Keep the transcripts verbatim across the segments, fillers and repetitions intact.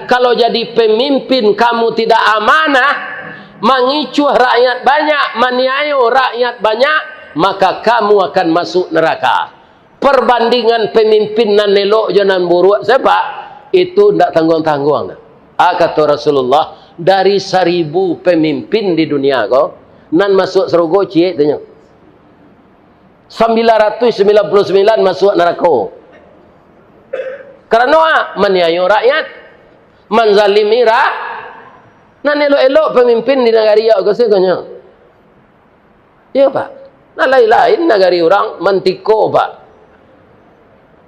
Kalau jadi pemimpin kamu tidak amanah, mangicuah rakyat banyak, maniayo rakyat banyak, maka kamu akan masuk neraka. Perbandingan pemimpin nan elok jo nan buruak, sapak, itu ndak tangguang-tangguang. Ah, kato Rasulullah, dari saribu pemimpin di dunia ko, nan masuk sarugo ciek tu nyo. Sambilan ratuih sambilan puluah sambilan masuk narako. Karano ah, maniayo rakyat, manzalimi ra-, nan elok-elok pamimpin di nagari awak ko sakonyo. Iyo, Pak. Nan lain-lain nagari urang mantiko, Pak.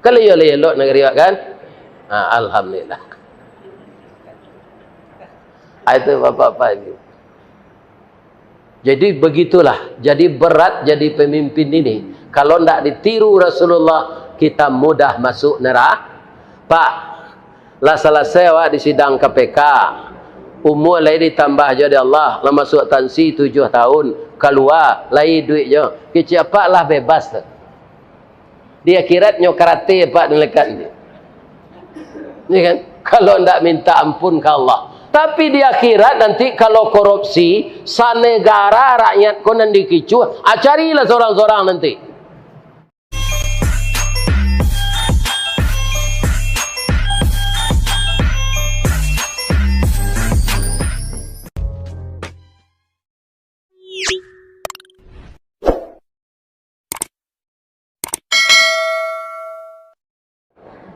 Kan elok-elok nagari awak, kan? Ah, alhamdulillah. Ah, itu Bapak-bapak ini. Jadi begitulah, jadi berat jadi pemimpin ini. Kalau ndak ditiru Rasulullah, kita mudah masuk neraka. Pak, lah salasai awak di sidang K P K, umua lai ditambah jo dek Allah, lah masuak tansi tujuah tahun, kalua, lai iduik jo. Kecek apak lah bebas tu. Di akhirat nyo karate apak nalekat nanti. Ya kan? Kalau ndak minta ampun ka Allah. Tapi di akhirat nanti kalau korupsi, sanegara rakyat ko nan dikicuah, ah, carilah sorang-sorang nanti.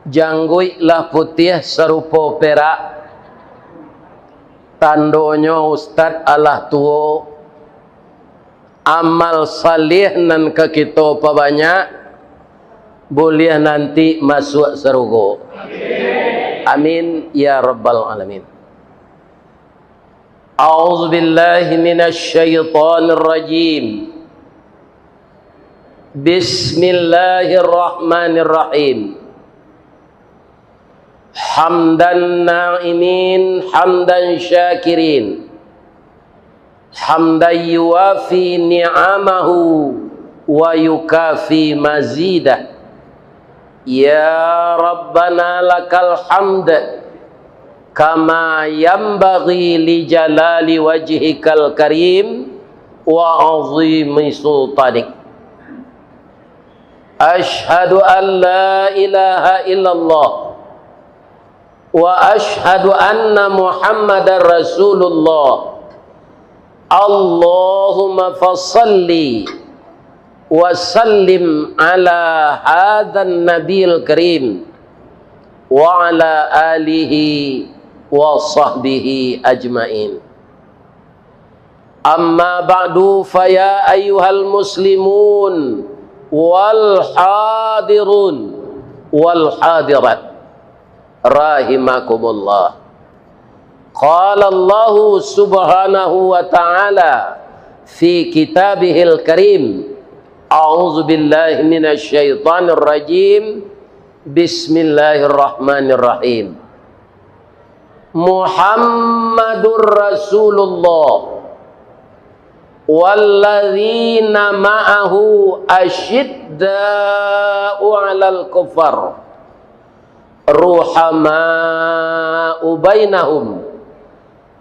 Jangguik lah putiah sarupo perak, tandonyo ustad alah tuo, amal salih nan ka kito pabanyak, buliah nanti masuak sarugo. Amin, ya rabbal alamin. A'udzubillahi minasyaitonirrajim. Bismillahirrahmanirrahim. Hamdan na'imin, hamdan syakirin. Hamdan yuwafi ni'amahu wa yukafi mazidah. Ya Rabbana lakal hamd, kama yanbaghi li jalali wajhikal karim wa azimi sultanik. Asyhadu an la ilaha illallah wa asyhadu anna Muhammadar Rasulullah. Allahumma fasalli wa sallim ala hadzan nabiyil karim wa ala alihi wa sahbihi ajmain. Amma ba'du, fa ya ayyuhal muslimun wal hadirun wal hadirat, rahimakumullah. Qala Allahu subhanahu wa ta'ala fi kitabihil karim, a'udzu billahi minasy syaithanir rajim. Bismillahirrahmanirrahim. Muhammadur Rasulullah walladzina ma'ahu asyidda'u 'alal kuffar ruhama'u bainahum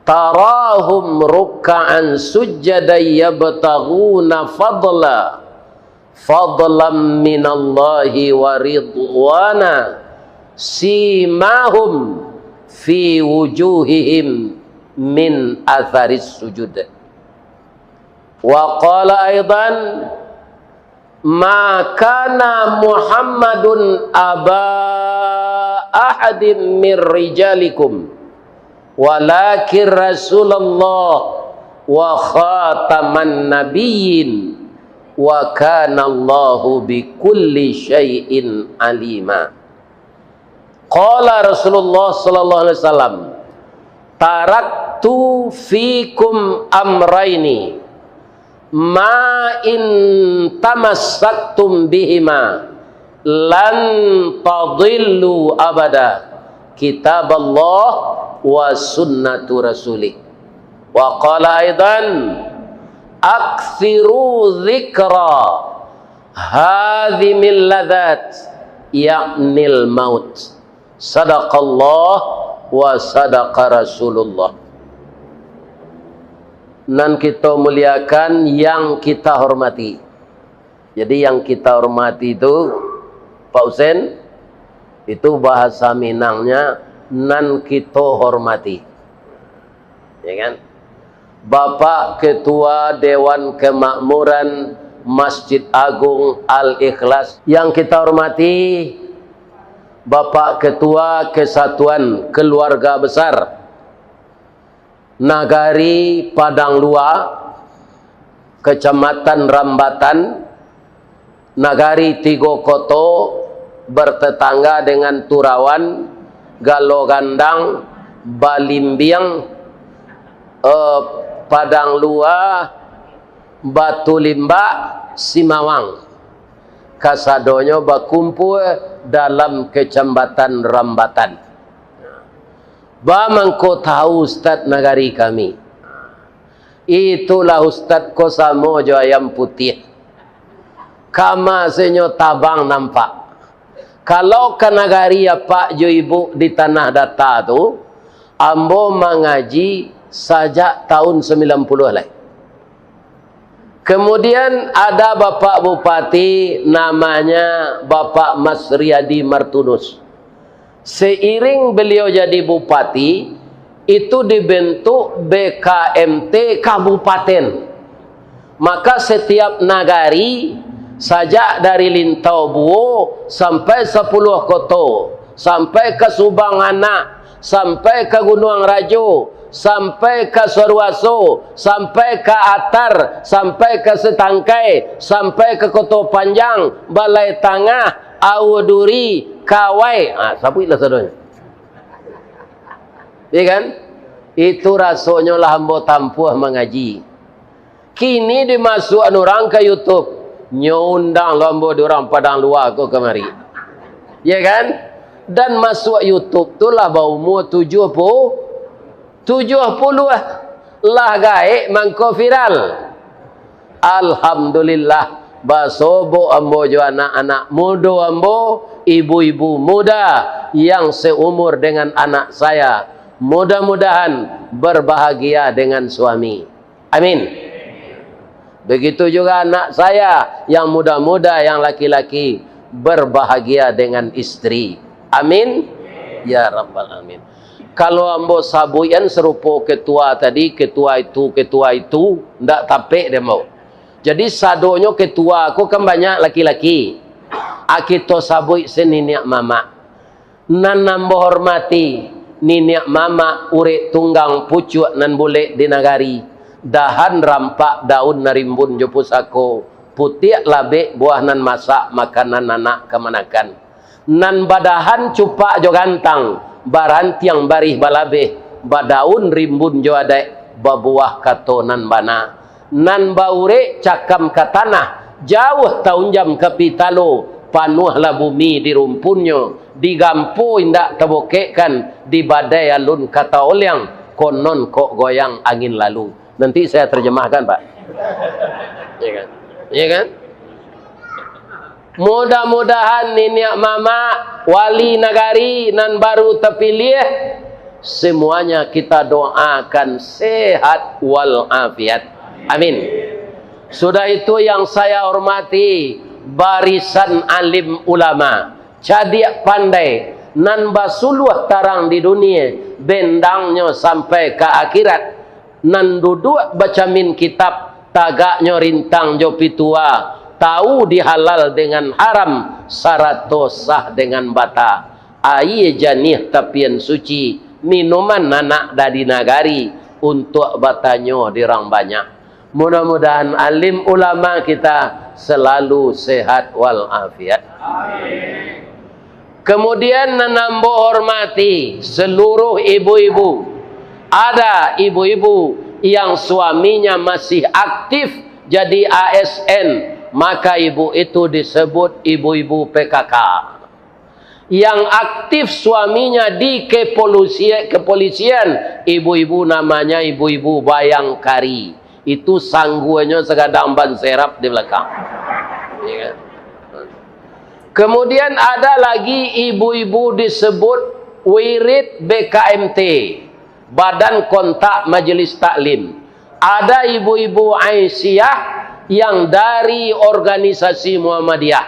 tarahum rukka'an sujjadan yabtaghuna fadla fadlan minallahi wa ridwana, simahum fi wujuhihim min atharis sujud. Wa qala aidan, ma kana Muhammadun aba ahadim min rijalikum, walakin Rasulullah wa khataman nabiyyin, wa kana Allahu bikulli syai'in alima. Qala Rasulullah sallallahu alaihi wasallam, taraktu fikum amraini, ma in tamassaktum bihima lan tadillu abada, kitaballah wa sunnatu rasulih. Wa qala aidan, aktsiru dzikra hadzimil ladzat, yaknil maut. Sadaqallah Wa sadaqa Rasulullah. Nan kita muliakan, yang kita hormati. Jadi, yang kita hormati itu, Pak Husen, itu bahasa Minangnya, nan kita hormati. Ya kan? Bapak Ketua Dewan Kemakmuran Masjid Agung Al-Ikhlas yang kita hormati, Bapak Ketua Kesatuan Keluarga Besar Nagari Padang Lua, Kecamatan Rambatan, Nagari Tigo Koto, bertetangga dengan Turawan, Galo Gandang, Balimbiang, eh, Padang Lua, Batu Limbak, Simawang. Kasadonyo bakumpul dalam Kecamatan Rambatan. Ba mangko tahu, Ustaz, nagari kami. Itulah, Ustaz, ko samo jo ayam putiah. Kama senyo tabang nampak. Kalau ka nagari apak jo ibuk di Tanah Data tu, ambo mangaji sajak tahun sembilan puluh lai. Kemudian ada Bapak Bupati, namanya Bapak Masriadi Martunus. Seiring beliau jadi bupati, itu dibentuk B K M T kabupaten. Maka setiap nagari, sajak dari Lintau Buo sampai Sapuluah Koto, sampai ka Subang Anak, sampai ka Gunuang Rajo, sampai ka Saruaso, sampai ka Atar, sampai ka Setangkai, sampai ka Koto Panjang, Balai Tangah, Aua Duri, Kawai. Ah, sabuiklah sadonyo. Ya kan? Itu rasonyo lah ambo tampuah mangaji. Kini dimasuakan urang ka YouTube, nyo undang lo ambo di urang Padang Lua ko kamari. Ya kan? Dan masuak YouTube tu lah baumua tujuah puluh, tujuah puluh lah gaek mangko viral. Alhamdulillah, basobok ambo jo anak-anak mudo ambo, ibu-ibu muda yang seumur dengan anak saya, mudah-mudahan berbahagia dengan suami. Amin. Begitu juga anak saya yang muda-muda, yang laki-laki, berbahagia dengan istri. Amin. Ya Rabbal Alamin. Kalau ambo sabuikan sarupo ketua tadi, ketua itu, ketua itu, ndak tapek deh ambo. Jadi sadonyo ketua ko kan banyak laki-laki. A, kito sabuik se niniak mamak. Nan ambo hormati, niniak mamak urek tunggang pucuak nan bulek di nagari, dahan rampak daun nan rimbun jo pusako, putiak labek buah nan masak makanan anak kamanakan. Nan badahan cupak jo gantang, barantiang barih balabeh, badaun rimbun jo adaik, babuah kato nan bana. Nan baurek cakam ka tanah, jauah taunjam ka pitalo, panuahlah bumi di rumpunnyo, digampo indak tabokekkan, di badai alun ka taoliang, konon kok goyang angin lalu. Nanti saya terjemahkan, Pak. Ya kan? Ya kan? Mudah-mudahan niniak mamak, wali nagari nan baru tapiliah, semuanya kita doakan sehat wal afiat. Amin. Sudah itu yang saya hormati, barisan alim ulama, cadiak pandai, nan basuluah tarang di dunia, bendangnyo sampai ka akhirat. Nan duduak bacamin kitab, tagaknyo rintang jo pitua, tahu di halal dengan haram, sarato sah dengan bata. Aia janiah tapian suci, minuman anak dari nagari, untuak batanyo di urang banyak. Mudah-mudahan alim ulama kita selalu sehat wal afiat. Kemudian, nan ambo hormati seluruh ibu-ibu. Ada ibu-ibu yang suaminya masih aktif jadi A S N, maka ibu itu disebut ibu-ibu P K K. Yang aktif suaminya di kepolisi-, kepolisian, ibu-ibu namanya ibu-ibu bayangkari. Itu sangguanyo sagadang ban serap di belakang. Ya kan? Kemudian ada lagi ibu-ibu disebut Wirid B K M T, Badan Kontak Majelis Taklim. Ada ibu-ibu Aisyah yang dari organisasi Muhammadiyah.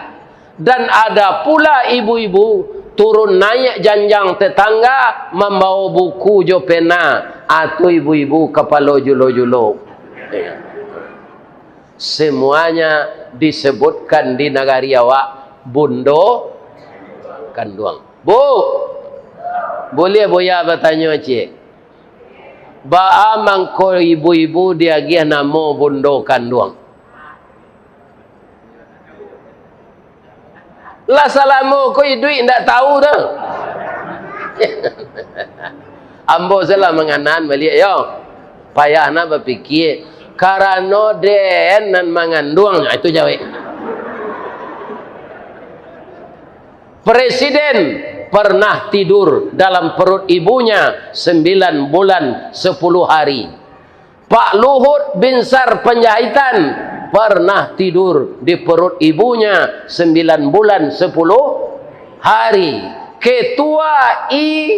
Dan ada pula ibu-ibu turun naik janjang tetangga, mambawa buku jo pena, atau ibu-ibu kapalo julo-julo. Semuanya disebutkan di nagari awak, bundo kanduang. Bu, buliah Buya batanyo ciek? Baa mangko ibu-ibu diagiah namo bundo kanduang? Lah salamo ko iduik ndak tahu doh. Ambo salah manganan baliak yo. Payah nak bapikia. Karano den nan manganduang, itu jawek. Presiden pernah tidur dalam perut ibunya sembilan bulan sepuluh hari. Pak Luhut Binsar Panjaitan pernah tidur di perut ibunya sembilan bulan sepuluh hari. Ketua I-,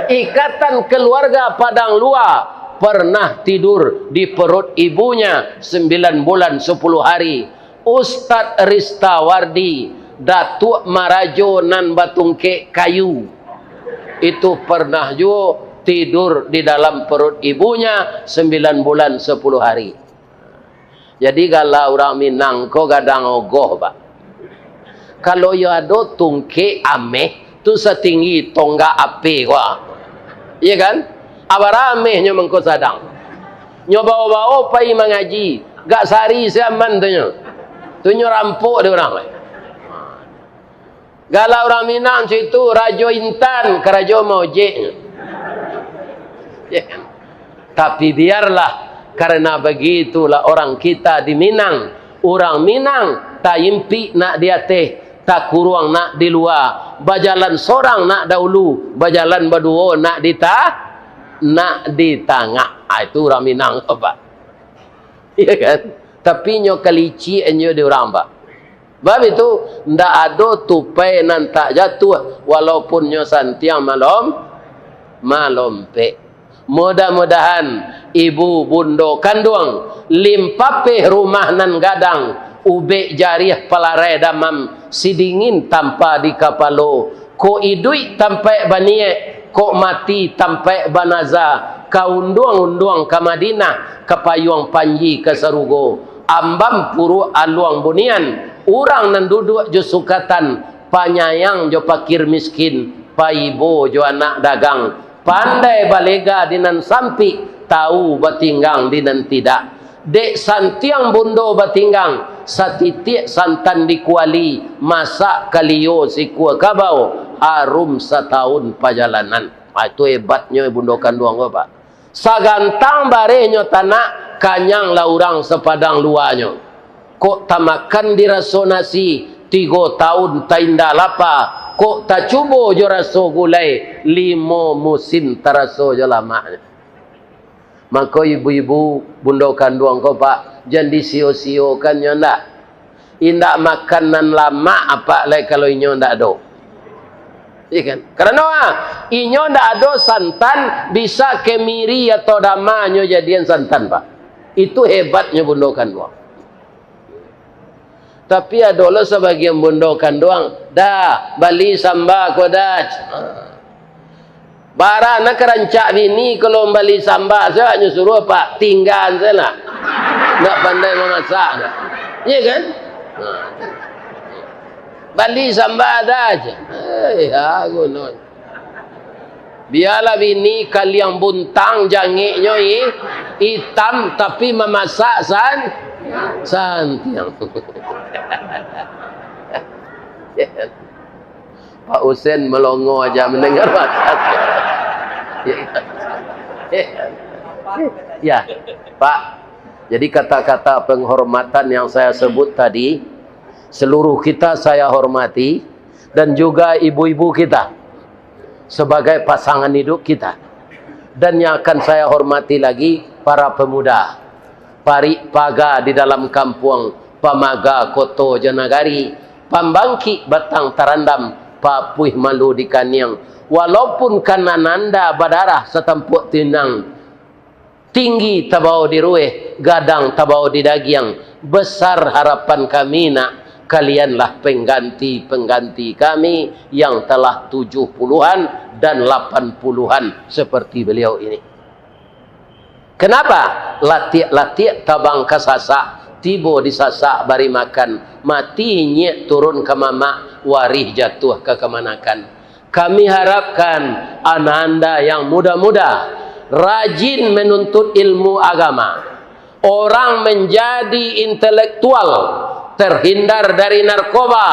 Ikatan Keluarga Padang Lua pernah tidur di perut ibunya sembilan bulan sepuluh hari. Ustadz Ristawardi, Datuak Marajo nan batungkek kayu, itu pernah juo tidur di dalam perut ibunya sembilan bulan sepuluh hari. Jadi, gala urang Minang ko gadang ogoh, Pak. Kalau iyo ado tungkek ameh, tu satinggi tonggak api ko. Iya kan? Abara amehnyo mangko sadang. Nyo bawo-bawo pai mangaji, gak sari siaman tu nyo. Tu nyo rampok dek urang. Gala urang Minang cak itu, rajo intan, karajo maojek. Ya kan? Tapi biarlah, karena begitulah orang kita di Minang. Urang Minang, taimpik nak di ateh, takuruang nak di lua, bajalan sorang nak daulu, bajalan baduo nak di ta-, nak di tangah. Ah, itu urang Minang, Pak. Iya kan? Tapi nyo kalicik nyo di urang, Pak. Bab itu, ndak ado tupai nan tak jatuah, walaupun nyo santiang malom-, malompek. Mudah-mudahan ibu bundo kanduang, limpapeh rumah nan gadang, ubek jariah palarai damam, sidingin tampa di kapalo, kok iduik tampaik baniaik, kok mati tampaik banaza, ka unduang-unduang ka Madinah, ka payuang panji ka sarugo, ambam puruak aluang bunian, urang nan duduak jo sukatan, panyayang jo pakir miskin, paibo jo anak dagang, pandai balega di nan sampik, tahu batinggang di nan tidak. Dek santiang bundo batinggang, satitiak santan di kuali, masak kalio sikua kabau, harum satahun pajalanan. Ah, itu hebatnyo bundo kanduang ko, Pak. Sagantang barehnyo tanak, kanyang lah urang sapadang luanyo. Kok tamakan diraso nasi, tigo taun tainda lapa, kok tacubo jo raso gulai, limo musim taraso jo lamaknyo. Mako ibu-ibu, bundo kanduang ko, Pak, jan disio-siokan nyo ndak. Indak makan nan lamak apak lai kalau inyo ndak ado. Iya kan? Karano, ah, inyo ndak ado santan, bisa kemiri atau dama nyo jadian santan, Pak. Itu hebatnyo bundo kanduang. Tapi ado lo sabagian bundo kanduang, "Dah, bali samba ko dah." Bara nak ka rancak bini, kalau bali samba sajo nyo suruah, Pak, tinggaan sajo lah. Ndak pandai mamasak dah. Iya kan? Nah. Bali samba dah aja. Eh, ya, gunonyo. Bialah bini kaliang buntang jangeknyo, ih, itam tapi mamasak san-, santiang. Pak Husen melongo aja mendengar bahasa. Ya, Pak. Jadi kata-kata penghormatan yang saya sebut tadi, seluruh kita saya hormati, dan juga ibu-ibu kita sebagai pasangan hidup kita. Dan yang akan saya hormati lagi, para pemuda, parik paga di dalam kampuang, pamaga koto jo nagari, pambangkik batang tarandam, papuih malu di kaniang. Walaupun kan ananda badarah satampuak tinang, tinggi tabao di rueh, gadang tabao di dagiang, besar harapan kami, nak, kalianlah pengganti-pengganti kami yang telah tujuh puluhan dan lapan puluhan seperti beliau ini. Kenapa? Latiak-latiak tabang ka sasak, tibo di sasak bari makan, mati inyiak turun ka mamak, warih jatuah ka kamanakan. Kami harapkan ananda yang muda-muda, rajin menuntut ilmu agama, orang menjadi intelektual, terhindar dari narkoba,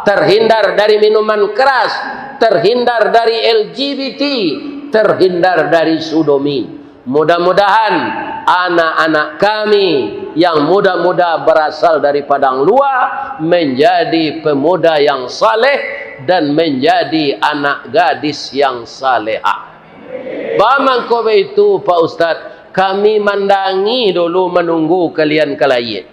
terhindar dari minuman keras, terhindar dari L G B T, terhindar dari sodomi. Mudah-mudahan anak-anak kami yang muda-muda berasal dari Padang Luar menjadi pemuda yang saleh dan menjadi anak gadis yang salehah. Bamangko baitu, Pak Ustaz, kami mandangi dulu, manunggu kalian ka layie.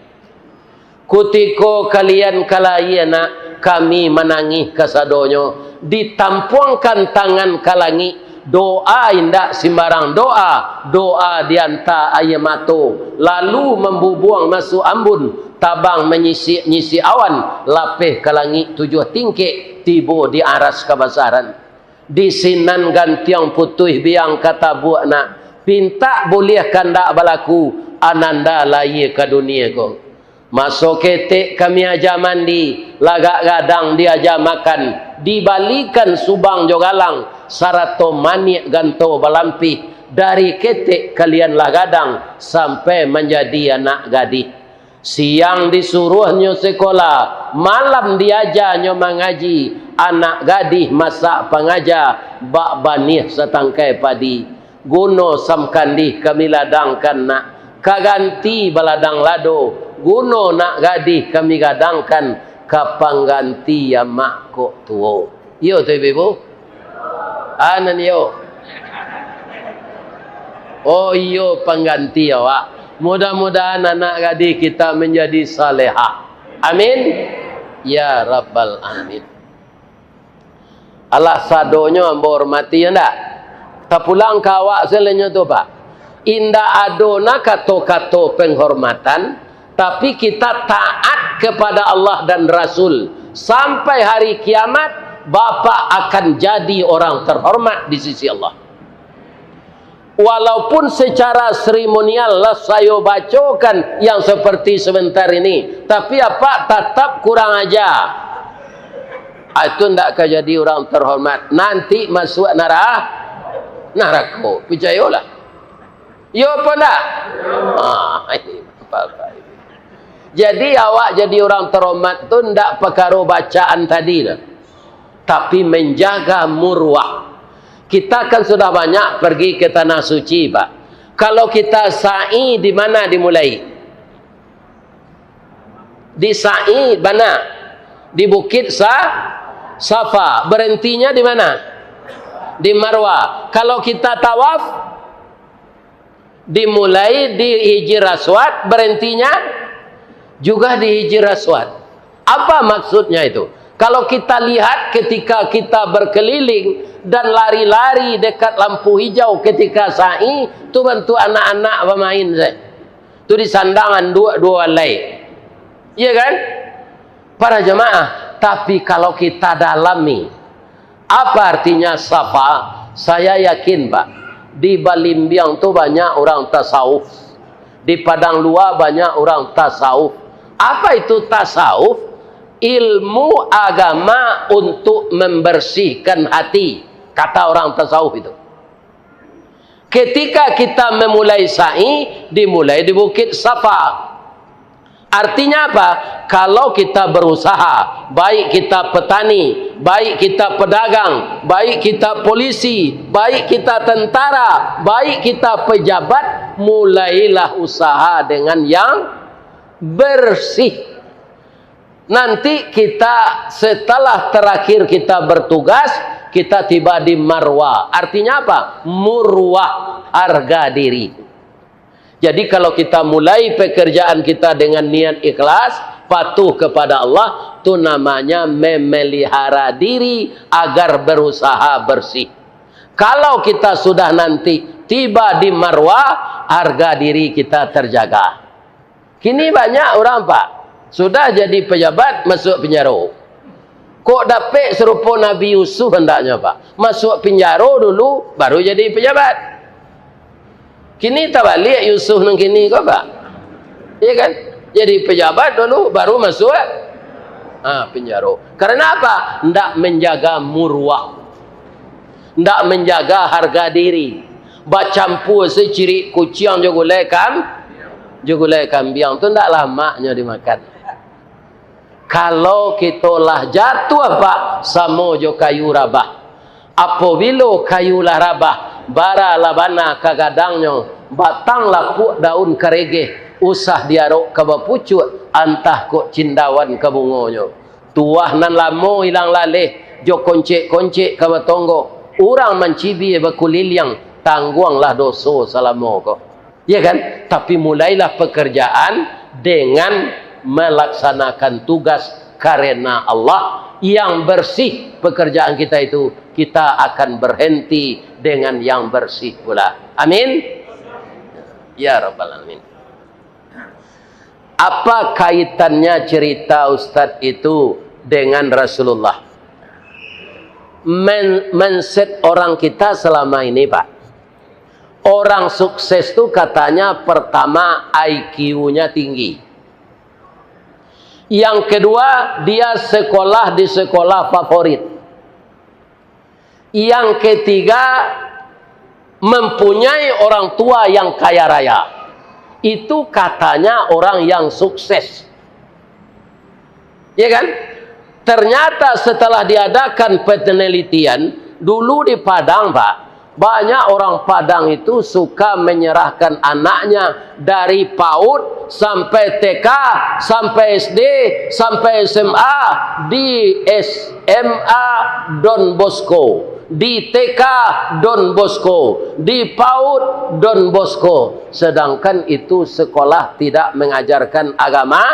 Kutiko kalian ka layie, nak, kami manangih kasadonyo. Ditampuangkan tangan ka langik, doa indak simbarang doa, doa dianta aia mato, lalu mambubuang masuak ambun, tabang manyisik-nyisik awan, lapeh ka langik tujuah tingkek, tibo di aras kabasaran. Di sinan gantiang putuih biang ka tabuak, nak, pintak buliah kandak balaku, ananda layie ka dunie ko. Maso ketek kami aja mandi, lagak gadang diaja makan, dibalikan subang jo galang, sarato maniak ganto balampih, dari ketek kalian lah gadang, sampai manjadi anak gadih. Siang disuruahnyo sekolah, malam diajanyo mangaji, anak gadih masak pangaja, bak baniah satangkai padi. Guno samkandih kami ladangkan, nak, ka ganti baladang lado, guno nak gadih kami gadangkan, ka pangganti amak kok tuo. Iyo tu, ibu-ibu? Anan iyo. Oh iyo, pangganti awak. Mudah-mudahan anak gadih kita menjadi salehah. Amin. Ya Rabbal Alamin. Alah sadonyo ambo hormati, yo ndak? Tapulang ka awak salanyo tu, Pak. Indak ado na kato-kato penghormatan, tapi kita taat kepada Allah dan Rasul. Sampai hari kiamat, Bapak akan jadi orang terhormat di sisi Allah. Walaupun secara seremonial lah sayo bacokan yang seperti sebentar ini, tapi apak tatap kurang aja. Ah, itu ndak ka jadi urang terhormat. Nanti masuak nara-, narako. Picayolah. Iyo apo ndak? Ah, bapak. Jadi, awak jadi urang terhormat tu ndak pakaro bacaan tadi tu, tapi menjaga muruah. Kita kan sudah banyak pergi ke Tanah Suci, Pak. Kalau kita sa'i, di mana dimulai? Di sa'i, bana? Di Bukit Sa-, Safa. Berhentinya di mana? Di Marwah. Kalau kita tawaf, dimulai di Hijir Aswad, berhentinya juga di Hijir Aswad. Apa maksudnya itu? Kalau kita lihat ketika kita berkeliling dan lari-lari dekat lampu hijau ketika sa'i, tu bantuak anak-anak bamain saja. Tu disandang anduak duo alai. Iya kan? Para jamaah, tapi kalau kita dalami, apa artinya Safa? Saya yakin, Pak, di Balimbiang tu banyak orang tasawuf. Di Padang Luar banyak orang tasawuf. Apa itu tasawuf? Ilmu agama untuk membersihkan hati, kata orang tasawuf itu. Ketika kita memulai sa'i, dimulai di Bukit Safa. Artinya apa? Kalau kita berusaha, baik kita petani, baik kita pedagang, baik kita polisi, baik kita tentara, baik kita pejabat, mulailah usaha dengan yang bersih. Nanti kita, setelah terakhir kita bertugas, kita tiba di Marwah. Artinya apa? Muruah, harga diri. Jadi, kalau kita mulai pekerjaan kita dengan niat ikhlas, patuh kepada Allah, Tu namanya memelihara diri agar berusaha bersih. Kalau kita sudah nanti tiba di Marwah, harga diri kita terjaga. Kini banyak urang, Pak, sudah jadi pejabat, masuk penjaro. Kok dapek sarupo Nabi Yusuf handaknyo, Pak? Masuk penjaro dulu, baru jadi pejabat. Kini tabaliak Yusuf nan kini ko, Pak. Iya kan? Jadi pejabat dulu, baru masuk, ha, penjaro. Karena apa? Ndak menjaga muruah. Ndak menjaga harga diri. Bacampua se cirik kuciang jo gulai kam-, jo gulai kambiang tu ndak lamaknyo dimakan. Kalau kito lah jatuah, Pak, samo jo kayu rabah. Apobilo kayu lah rabah, bara lah bana ka gadangnyo, batang lapuak daun karegeh, usah diarok ka bapucuak, antah kok cindawan ka bungonyo. Tuah nan lamo ilang laleh, jo koncek-koncek ka batonggo, urang mancibia bakuliliang, tangguanglah doso salamo ko. Ya kan? Tapi mulailah pekerjaan dengan melaksanakan tugas karena Allah. Yang bersih pekerjaan kita itu, kita akan berhenti dengan yang bersih pula. Amin. Ya Rabbal Alamin. Apa kaitannya cerita Ustadz itu dengan Rasulullah? Men-, mindset orang kita selama ini, Pak. Orang sukses tu katanya pertama I Q-nya tinggi. Yang kedua, dia sekolah di sekolah favorit. Yang ketiga, mempunyai orang tua yang kaya raya. Itu katanya orang yang sukses. Ya kan? Ternyata setelah diadakan penelitian, dulu di Padang, Pak, banyak orang Padang itu suka menyerahkan anaknya dari PAUD sampai T K, sampai S D, sampai S M A, di S M A Don Bosco, di T K Don Bosco, di PAUD Don Bosco. Sedangkan itu sekolah tidak mengajarkan agama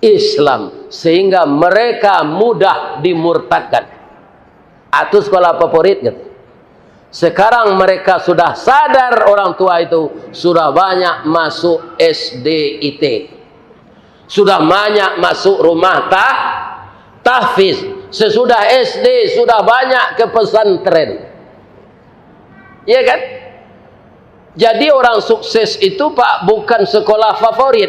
Islam, sehingga mereka mudah dimurtadkan. Itu sekolah favorit, gitu. Sekarang mereka sudah sadar, orang tua itu sudah banyak masuk S D I T, sudah banyak masuk rumah tah-, tahfiz, sesudah S D sudah banyak ke pesantren. Iya kan? Jadi orang sukses itu, Pak, bukan sekolah favorit,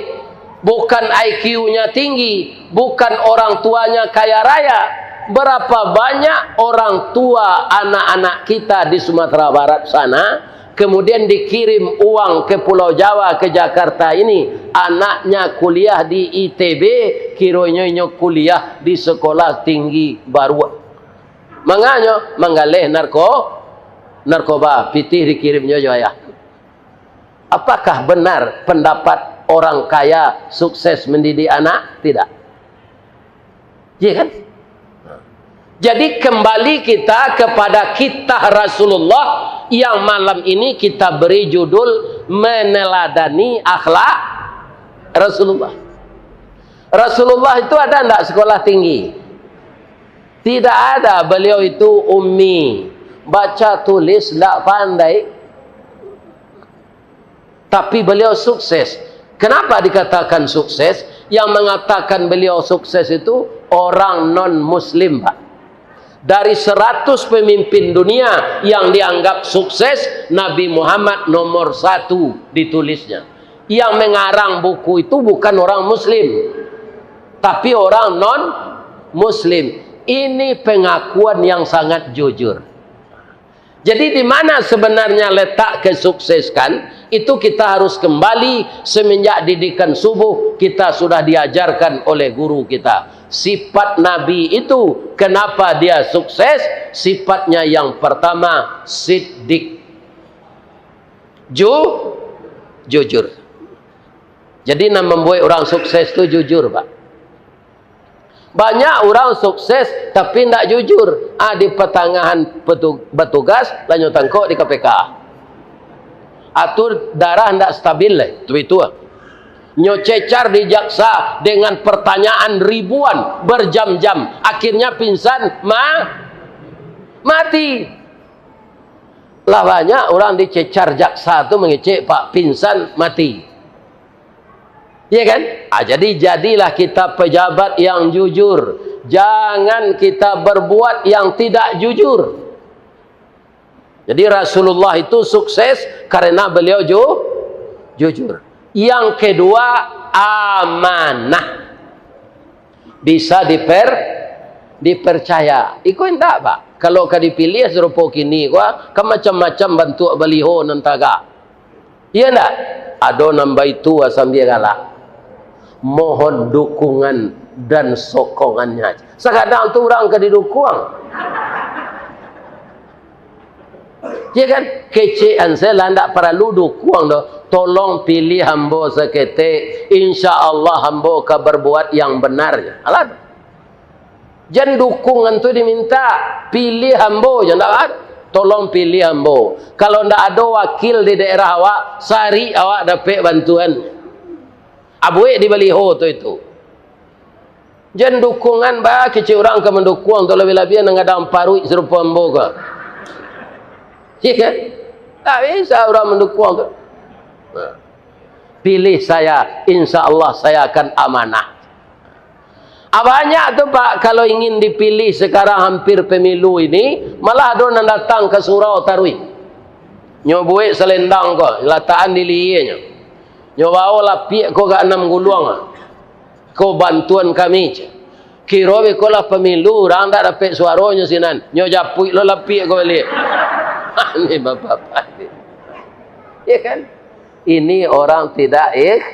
bukan I Q-nya tinggi, bukan orang tuanya kaya raya. Berapa banyak orang tua anak-anak kita di Sumatera Barat sana, kemudian dikirim uang ke Pulau Jawa, ke Jakarta ini, anaknya kuliah di I T B, kironyo inyo kuliah di sekolah tinggi baruak. Manganyo manggaleh narko-, narkoba, pitih dikirimnyo jo ayah. Apakah benar pendapat orang kaya sukses mendidik anak? Tidak. Iya kan? Jadi kembali kita kepada kisah Rasulullah yang malam ini kita beri judul meneladani akhlak Rasulullah. Rasulullah itu ada ndak sekolah tinggi? Tidak ada, beliau itu ummi, baca tulis ndak pandai. Tapi beliau sukses. Kenapa dikatakan sukses? Yang mengatakan beliau sukses itu orang non-muslim, Pak. Dari seratus pemimpin dunia yang dianggap sukses, Nabi Muhammad nomor satu ditulisnya. Yang mengarang buku itu bukan orang muslim, tapi orang non-muslim. Ini pengakuan yang sangat jujur. Jadi, di mana sebenarnya letak kesuksesan? Itu kita harus kembali semenjak didikan subuh, kita sudah diajarkan oleh guru kita. Sifat Nabi itu, kenapa dia sukses? Sifatnya yang pertama, siddiq. Ju-, jujur. Jadi, nan mambuek urang sukses tu jujur, Pak. Banyak urang sukses, tapi ndak jujur. Ah, di patangahan petu-, batugas, lah nyo tangkok di K P K. Ah, tu darah ndak stabil, eh. Tu itu, ah. Nyo cecar di jaksa dengan pertanyaan ribuan, berjam-jam. Akhirnya pingsan, ma-, mati. Lah banyak urang dicecar jaksa tu mangecek, Pak, pingsan, mati. Iya kan? Ah, jadi, jadilah kita pejabat yang jujur. Jangan kita berbuat yang tidak jujur. Jadi, Rasulullah itu sukses karena beliau ju-, jujur. Yang kedua, amanah. Bisa diper-, dipercaya. Iko indak, Pak. Kalau ka dipilih sarupo kini ko, kan macam-macam bantuak baliho nan tagak. Iya ndak? Ado nan baitu sambia galak. Mohon dukungan dan sokongannya. Sakadang tu urang ka didukuang. Ya kan? Kecek an se lah ndak paralu dukuang doh. Tolong pilih ambo saketek. Insya Allah ambo ka berbuat yang benar. Alah. Jan dukungan tu diminta, pilih ambo, jan dak, tolong pilih ambo. Kalau ndak ado wakil di daerah awak, sari awak dapek bantuan. Abuik di baliho tu itu. Jan dukungan ba kecek urang ka mandukuang tu, labiah-labiah nan gadang paruik sarupo ambo ko. Iya kan? Tak bisa urang mandukuang tu. Nah. Pilih saya, insya Allah saya akan amanah. Ah, banyak tu, Pak, kalau ingin dipilih sekarang hampir pemilu ini, malah ado nan datang ka surau taruih. Nyo buek salendang ko, latakan di lienyo. Nyo bao lapiak ko ka anam guluang. Ko bantuan kami, ceh. Kiro beko lah pemilu, urang ndak dapek suaronyo sinan. Nyo japuik lo lapiak ko baliak. Ini bapak-bapak ni. Ya kan? Ini orang tidak ikh-,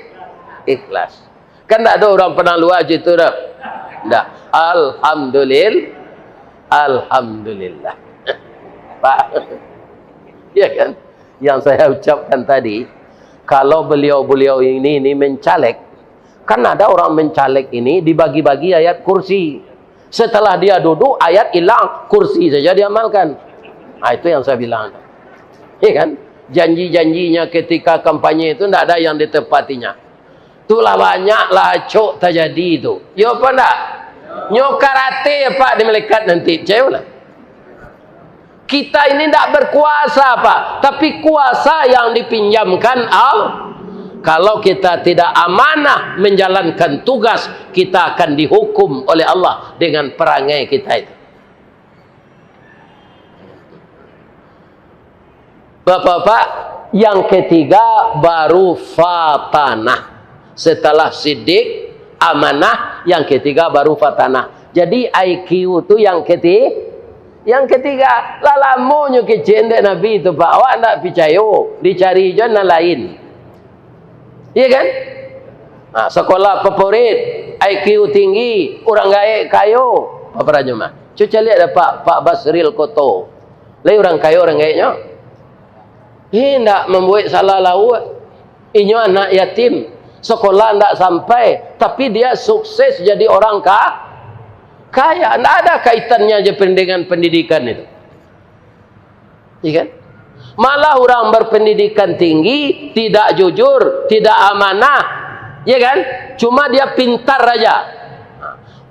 ikhlas. Kan ndak ado urang Padang Luar cak itu doh. Ndak. Alhamdulillah. Alhamdulillah. Pak. Ya kan? Yang saya ucapkan tadi, kalau beliau-beliau ini, ini mencaleg, kan ada orang mencaleg ini dibagi-bagi ayat kursi. Setelah dia duduk, ayat hilang, kursi saja diamalkan. Nah, itu yang saya bilang. Ya kan? Janji-janjinya ketika kampanye itu ndak ada yang ditepatinya. Itulah banyak lah acok tajadi tu. Yo apa ndak? Nyo karate apa di malaikat nanti? Percayolah. Kita ini ndak berkuasa, Pak, tapi kuasa yang dipinjamkan Allah. Kalau kita tidak amanah menjalankan tugas, kita akan dihukum oleh Allah dengan perangai kita itu. Bapak-bapak, yang ketiga baru fatanah. Setelah sidik, amanah, yang ketiga baru fatanah. Jadi, I Q tu yang keti-, yang ketiga. Lah lamonyo kecek dek Nabi tu, Pak. Awak ndak picayo, dicari jo nan lain. Iya kan? Nah, sekolah favorit, I Q tinggi, urang gaek kayo. Apa parajo mah? Cubo caliak dek Pak, Pak Basril Koto. Lai urang kayo urang gaeknyo? Indak mambuek salah lauak. Inyo anak yatim, sekolah ndak sampai, tapi dia sukses jadi orang ka-, kaya. Ndak ada kaitannya je pen-, dengan pendidikan itu. Iya kan? Malah urang berpendidikan tinggi, tidak jujur, tidak amanah. Iya kan? Cuma dia pintar aja.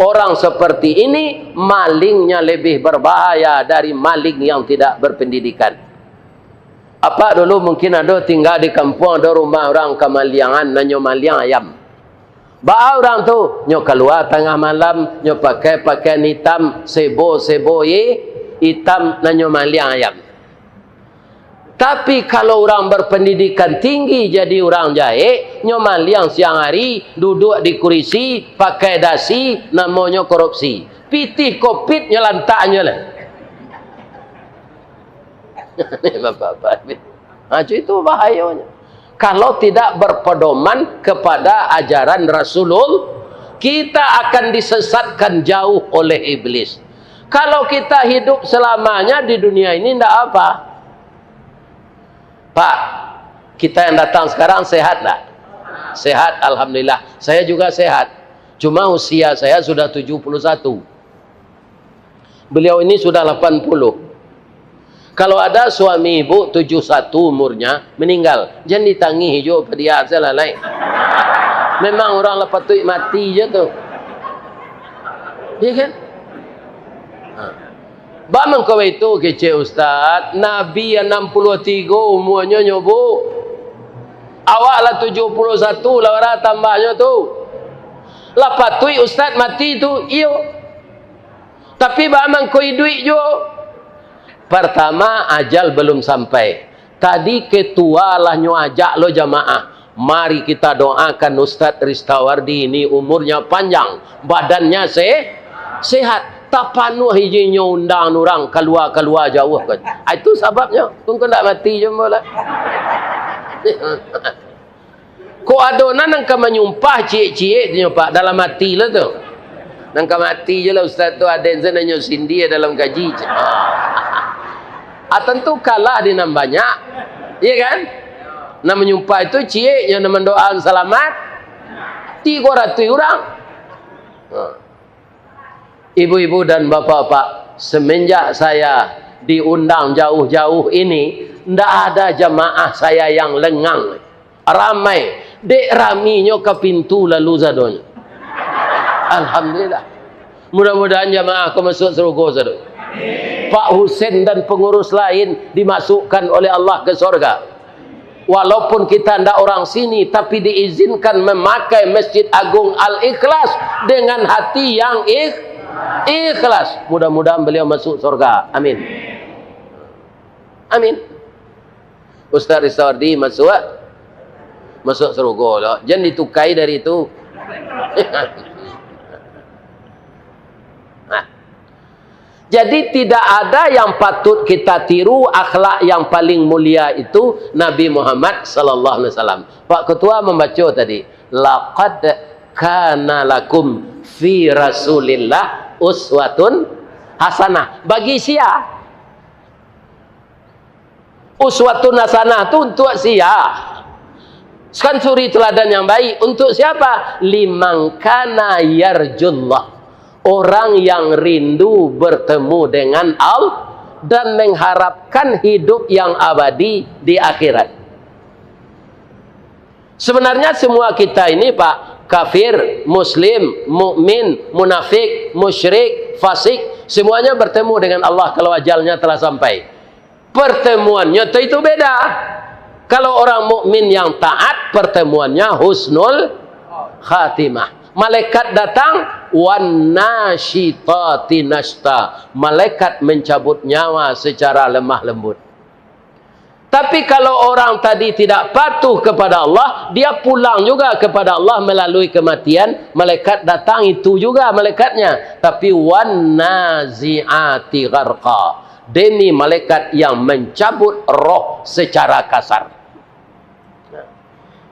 Orang seperti ini malingnya lebih berbahaya dari maling yang tidak berpendidikan. Apak dulu mungkin ado tingga di kampuang, ado rumah urang kamaliangan, nan nyo maliang ayam. Baa urang tu, nyo kalua tangah malam, nyo pakai pakaian itam, sebo-sebo i-, itam, nan nyo maliang ayam. Tapi, kalau urang berpendidikan tinggi jadi urang jahek, nyo maliang siang hari, duduak di kurisi, pakai dasi, namonyo korupsi. Pitih kopit nyo lantak nyo lah. Bapak-bapak. Ha, itu bahayonyo. Kalau tidak berpedoman kepada ajaran Rasulullah, kita akan disesatkan jauh oleh iblis. Kalau kita hidup selamanya di dunia ini, ndak apa. Pak, kita yang datang sekarang sehat ndak? Sehat, alhamdulillah. Saya juga sehat. Cuma usia saya sudah tujuh puluh satu. Beliau ini sudah lapan puluh. Kalau ada suami ibu tujuh satu umurnya, meninggal, jan ditangih jo padiak salalai. Memang urang lah patuik mati je tu. Iya kan? Ha. Bak mangko itu kecek Ustaz, Nabi anam puluah tigo umuanyo nyo, Bu. Awak lah tujuah puluah satu lah bara tambahnyo tu. Lah patuik Ustaz mati tu? Iyo. Tapi bak mangko iduik juo. Pertama, ajal belum sampai. Tadi ketua lah nyo ajak lo jamaah. Mari kita doakan Ustaz Ristawardi ini umurnya panjang, badannya se-, sehat. Tapanuah ijin nyo undang urang kalua-kalua jauah kan. Ah, itu sababnyo. Kungko ndak mati jo ambo lah. Kok ado nan, nan ka manyumpah ciek-ciek tu nyo, Pak, dalam ati lo tu. Nan ka mati je lah ustaz tu, aden se nan nyo sindia dalam kaji. Ah, tentu kalah di nan banyak. Iya kan? Nan manyumpah itu ciek, nyo nan mandoakan salamat tigo ratuih urang. Ha. Ibu-ibu dan bapak-bapak, semenjak saya diundang jauh-jauh ini, ndak ada jamaah saya yang lengang. Ramai. Dek raminyo ka pintu lalu sadonyo. Alhamdulillah. Mudah-mudahan jamaah ka masuak sarugo sadonyo. Pak Husen dan pengurus lain dimasukkan oleh Allah ke sorga. Walaupun kita ndak orang sini, tapi diizinkan memakai Masjid Agung Al-Ikhlas dengan hati yang ikh-, ikhlas. Mudah-mudahan beliau masuk sorga. Amin. Amin. Ustaz Ristawardi masuak, masuak sarugo lo. Jan ditukai dari itu. Nah. Jadi, tidak ada yang patut kita tiru, akhlak yang paling mulia itu Nabi Muhammad sallallahu alaihi wasallam. Pak Ketua mambaco tadi, "Laqad kana lakum fi Rasulillah uswatun hasanah." Bagi sia? Uswatun hasanah tu untuk sia? Kan suri teladan yang baik. Untuk siapa? "Liman kana yarjullah." Orang yang rindu bertemu dengan Allah dan mengharapkan hidup yang abadi di akhirat. Sebenarnya semua kita ini, Pak, kafir, muslim, mukmin, munafik, musyrik, fasik, semuanya bertemu dengan Allah kalau ajalnya telah sampai. Pertemuannya tu itu beda. Kalau orang mukmin yang taat, pertemuannya husnul khatimah. Malaikat datang, "Wan nasyitati nasyta." Malaikat mencabut nyawa secara lemah lembut. Tapi kalau orang tadi tidak patuh kepada Allah, dia pulang juga kepada Allah melalui kematian, malaikat datang itu juga malaikatnya. Tapi wan nazi'ati gharqa. Demi malaikat yang mencabut roh secara kasar.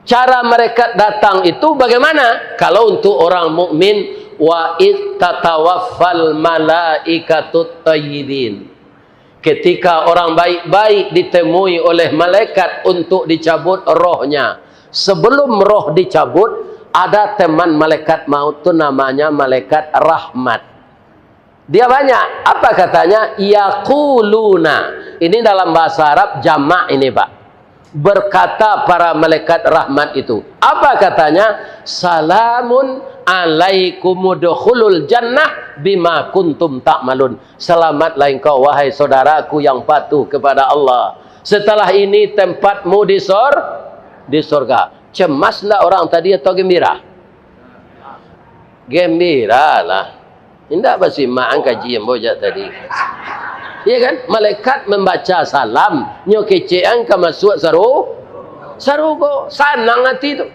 Cara malaikat datang itu bagaimana? Kalau untuk orang mukmin, "Wa id tatawaffal malaikatut thayyibin." Ketika orang baik-baik ditemui oleh malaikat untuk dicabut rohnya, sebelum roh dicabut, ada teman malaikat maut tu namanya malaikat rahmat. Dia banyak. Apa katanya? Yaquluna. Ini dalam bahasa Arab jamak ini, Pak. Berkata para malaikat rahmat itu. Apa katanya? "Salamun alaikum udkhulul jannah bima kuntum ta'malun." Selamatlah engkau, wahai saudaraku yang patuh kepada Allah. Setelah ini tempatmu di sor-, di sorga. Cemas ndak orang tadi atau gembira? Gembira lah. Indak basimak ang kaji ambo jak tadi. Iya kan? Malaikat mambaca salam, nyo kecek ang ka masuak saru-, sarugo. Sanang ati tu.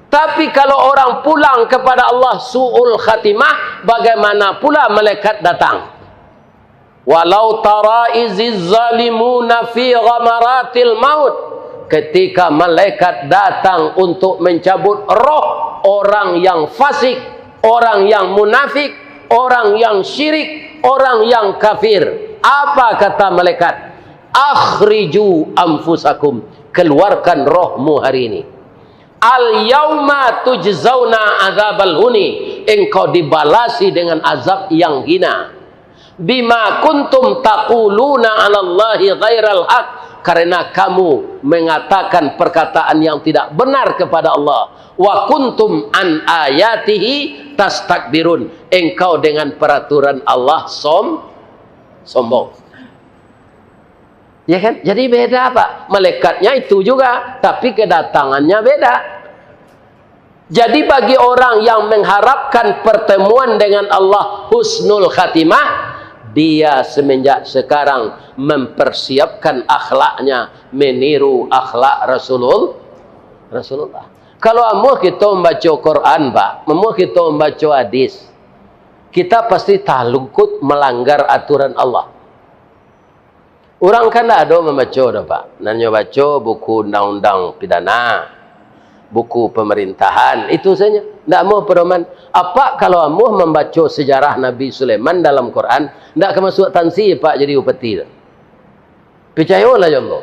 Tapi kalau orang pulang kepada Allah su'ul khatimah, bagaimana pula malaikat datang? "Walau tara iziz zalimuna fi ghamaratil maut." Ketika malaikat datang untuk mencabut roh orang yang fasik, orang yang munafik, orang yang syirik, orang yang kafir. Apa kata malaikat? "Akhriju anfusakum." Keluarkan rohmu hari ini. "Al yauma tujzauna adzabal huni." Engkau dibalasi dengan azab yang hina. "Bima kuntum taquluna 'alallahi ghairal haq." karena kamu mengatakan perkataan yang tidak benar kepada Allah. Wa kuntum an ayatihi tastakbirun. Engkau dengan peraturan Allah som-, sombong. Ya kan? Jadi beda, Pak. Malaikatnya itu juga, tapi kedatangannya beda. Jadi bagi orang yang mengharapkan pertemuan dengan Allah husnul khatimah, dia semenjak sekarang mempersiapkan akhlaknya meniru akhlak Rasulul-, Rasulullah. Kalau amuah kita membaca Quran, Pak, amuah kita membaca hadis, kita pasti talukut melanggar aturan Allah. Urang kan ndak ado mambaco doh, Pak. Nan nyo baco buku undang-undang pidana, buku pemerintahan, itu sajo. Ndak amuah pedoman. Apak kalau amuah mambaco sejarah Nabi Sulaiman dalam Quran, ndak ka masuak tansi, Pak, jadi upeti tu. Picayolah jo ambo.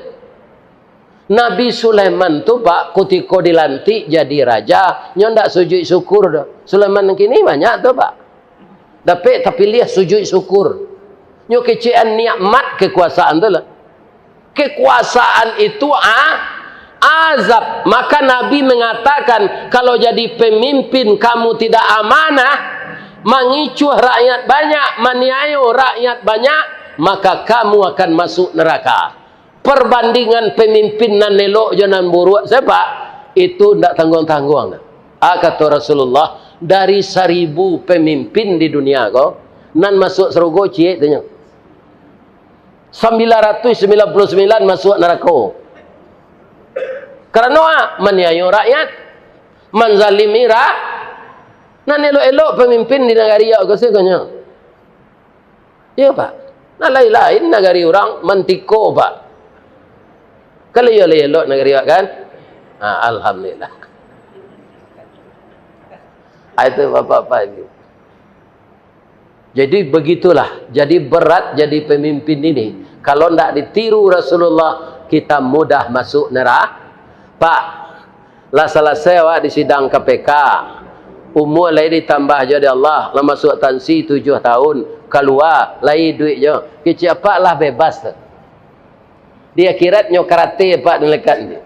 Nabi Sulaiman tu, Pak, kutiko dilantik jadi raja, nyo ndak sujuik syukur doh. Sulaiman nan kini banyak tu, Pak. Dapek tapiliah sujuik syukur. Nyo kecekan nikmat kekuasaan tu lah. Kekuasaan itu a-, azab. Maka Nabi mengatakan, kalau jadi pemimpin kamu tidak amanah, mangicuah rakyat banyak, maniayo rakyat banyak, maka kamu akan masuk neraka. Perbandingan pemimpin nan elok jo nan buruak, sia, Pak? Itu ndak tangguang-tangguang. Ah, kato Rasulullah, dari saribu pemimpin di dunia ko, nan masuak sarugo ciek tu nyo. Sambilan ratuih sambilan puluah sambilan masuak narako. Karano, ah, maniayo rakyat, manzalimi ra-, nan elok-elok pemimpin di nagari awak ko, sia ko nyo. Iyo, Pak. Nah, lain-lain nagari urang mantiko, Pak. Kalau iyo lah elok nagari awak, kan? Ha, alhamdulillah. Ah, itu Bapak-bapak ini. Jadi begitulah. Jadi berat jadi pemimpin ini. Kalau ndak ditiru Rasulullah, kita mudah masuk neraka. Pak, lah salasai awak di sidang K P K, umua lai ditambah jo dek Allah, lah masuak tansi tujuah tahun, kalua, lai iduik jo. Kecek apak lah bebas tu. Di akhirat nyo karate apak di malaikat nanti.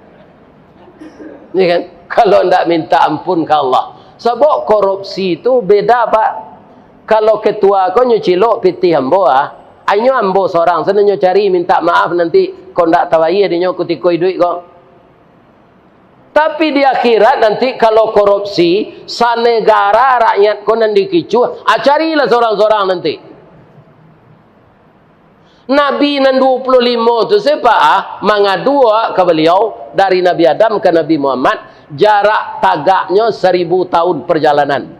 Ya kan? Kalau ndak minta ampun ka Allah. Sabab korupsi tu beda, Pak. Kalau ketua ko nyo cilok pitih ambo, ah, inyo ambo sorang sajo nyo cari minta maaf nanti, kok ndak tabayia dinyo kutiko iduik ko. Tapi di akhirat nanti, kalau korupsi, sanegara rakyat ko nan dikicuah, ah, carilah sorang-sorang nanti. Nabi nan duo puluah limo tu, sia, Pak, ah, mangadu ka baliau, dari Nabi Adam ka Nabi Muhammad, jarak tagaknyo saribu tahun perjalanan.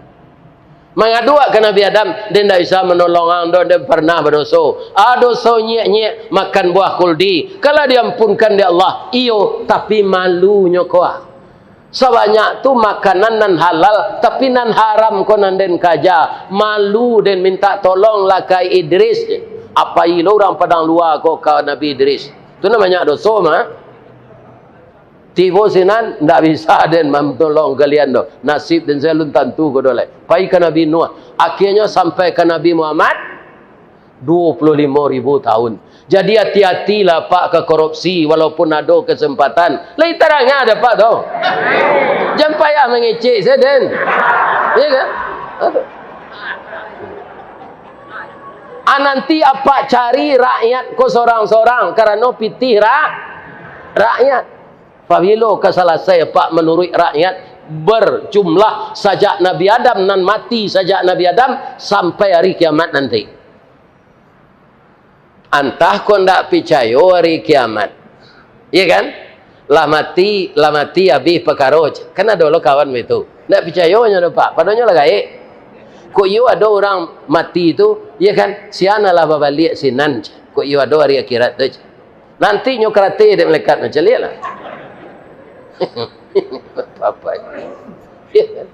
Mangadu ka Nabi Adam, "Den ndak bisa manolong ang doh, den pernah badoso." Ah, doso nyiak-nyiak, makan buah kuldi. Ka lah diampunkan dek Allah? Iyo, tapi malunyo ko, ah. Sabanyak tu makanan nan halal, tapi nan haram ko nan den kaja. Malu den minta tolong lah ka Idris. Apo ilo urang Padang Lua ko ka Nabi Idris. Tu nan banyak doso mah. Tibo sinan, ndak bisa den manolong kalian doh. Nasib den se alun tantu ko doh lai. Pai ka Nabi Nuh. Akhirnyo sampai ka Nabi Muhammad, duo puluah limo ribu tahun. Jadi ati-atilah, Pak, ka korupsi, walaupun ado kesempatan. Lai tarang ado, Pak, tu. Jan payah mangecek se den. Iya kan? Aduh. Ah, nanti apak cari rakyat ko sorang-sorang, karano pitih ra-, rakyat. Pabilo ka salasai apak manuruik rakyat berjumlah sajak Nabi Adam nan mati sajak Nabi Adam sampai hari kiamat nanti. Antah ko ndak picayo hari kiamat. Iya kan? Lah mati, lah mati abih pakaro. Kan ado lo kawan baitu. Ndak picayo nyo do, Pak. Padonyo lah gaek. Kok iyo ado urang mati tu, iya kan? Sia nan lah babaliak sinan. Kok iyo ado hari akhirat tu. Nanti nyo karate dek malaikat, macam liek lah. Apa ini? Iya kan?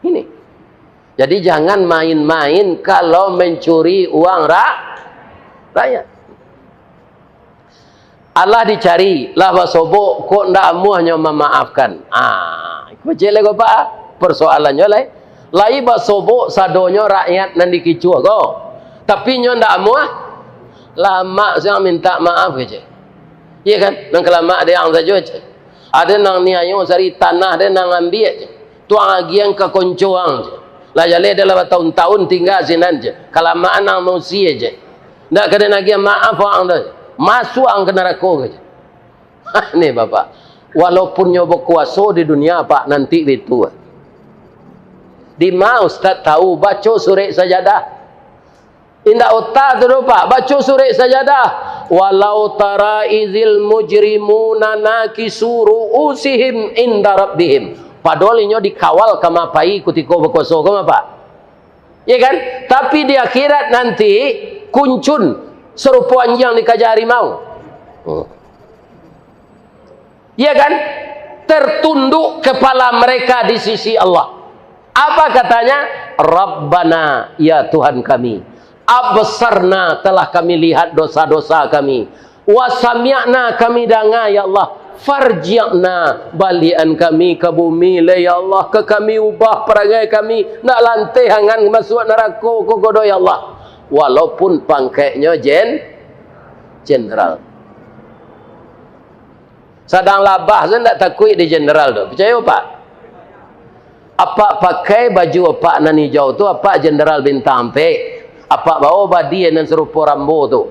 Ini. Jadi jangan main-main kalau mencuri uang ra-, rakyat. Alah dicari, lah basobok, kok ndak amuahnyo mamaafkan. Ah, iko cek lai ko, Pak, ah. Persoalannyo lai. Lai basobok sadonyo rakyat nan dikicuah ko. Tapi nyo ndak amuah. Lamak siang mintak maaf kecek. Iyo kan? Nan ka lamak diang sajo kecek. Ado nan niayo sari tanah den nan ambiak kecek. Tuang agian ka konco ang kecek. Lah jaleh dah lah batahun-tahun tingga sinan kecek. Kalamakan ang mausia kecek. Ndak ka den agiah maaf ang tu. Masuak ang ka narako kecek. Ni Bapak, walaupun nyo bakuaso di dunia, Pak, nanti bitu. Dima Ustaz tahu baco surek Sajadah? Indak ota tu doh, Pak, baco surek Sajadah. "Walau tara idzil mujrimuna nakisu ru'usihim inda rabbihim." Padahal inyo dikawal kama pai kutiko bakuaso, kama, Pak? Ya kan? Tapi di akhirat nanti, kuncun sarupo anjiang dikaja harimau. Hmm. Ya kan? Tertunduk kepala mereka di sisi Allah. Apa katanya? "Rabbana, ya Tuhan kami, absarna, telah kami lihat dosa-dosa kami, wa sami'na, kami danga, ya Allah, farji'na, balian kami ka bumi lai, ya Allah, ka kami ubah parangai kami, ndak lanteh angan masuak narako ko, ko doh, ya Allah." Walaupun pangkeknyo jen-, jenderal. Sadang labah tu ndak takuik di jenderal tu. Picayo, Pak? Apak pakai baju apak nan ijau tu, apak jenderal bintang ampek. Apak bawa badi nan sarupo Rambo tu.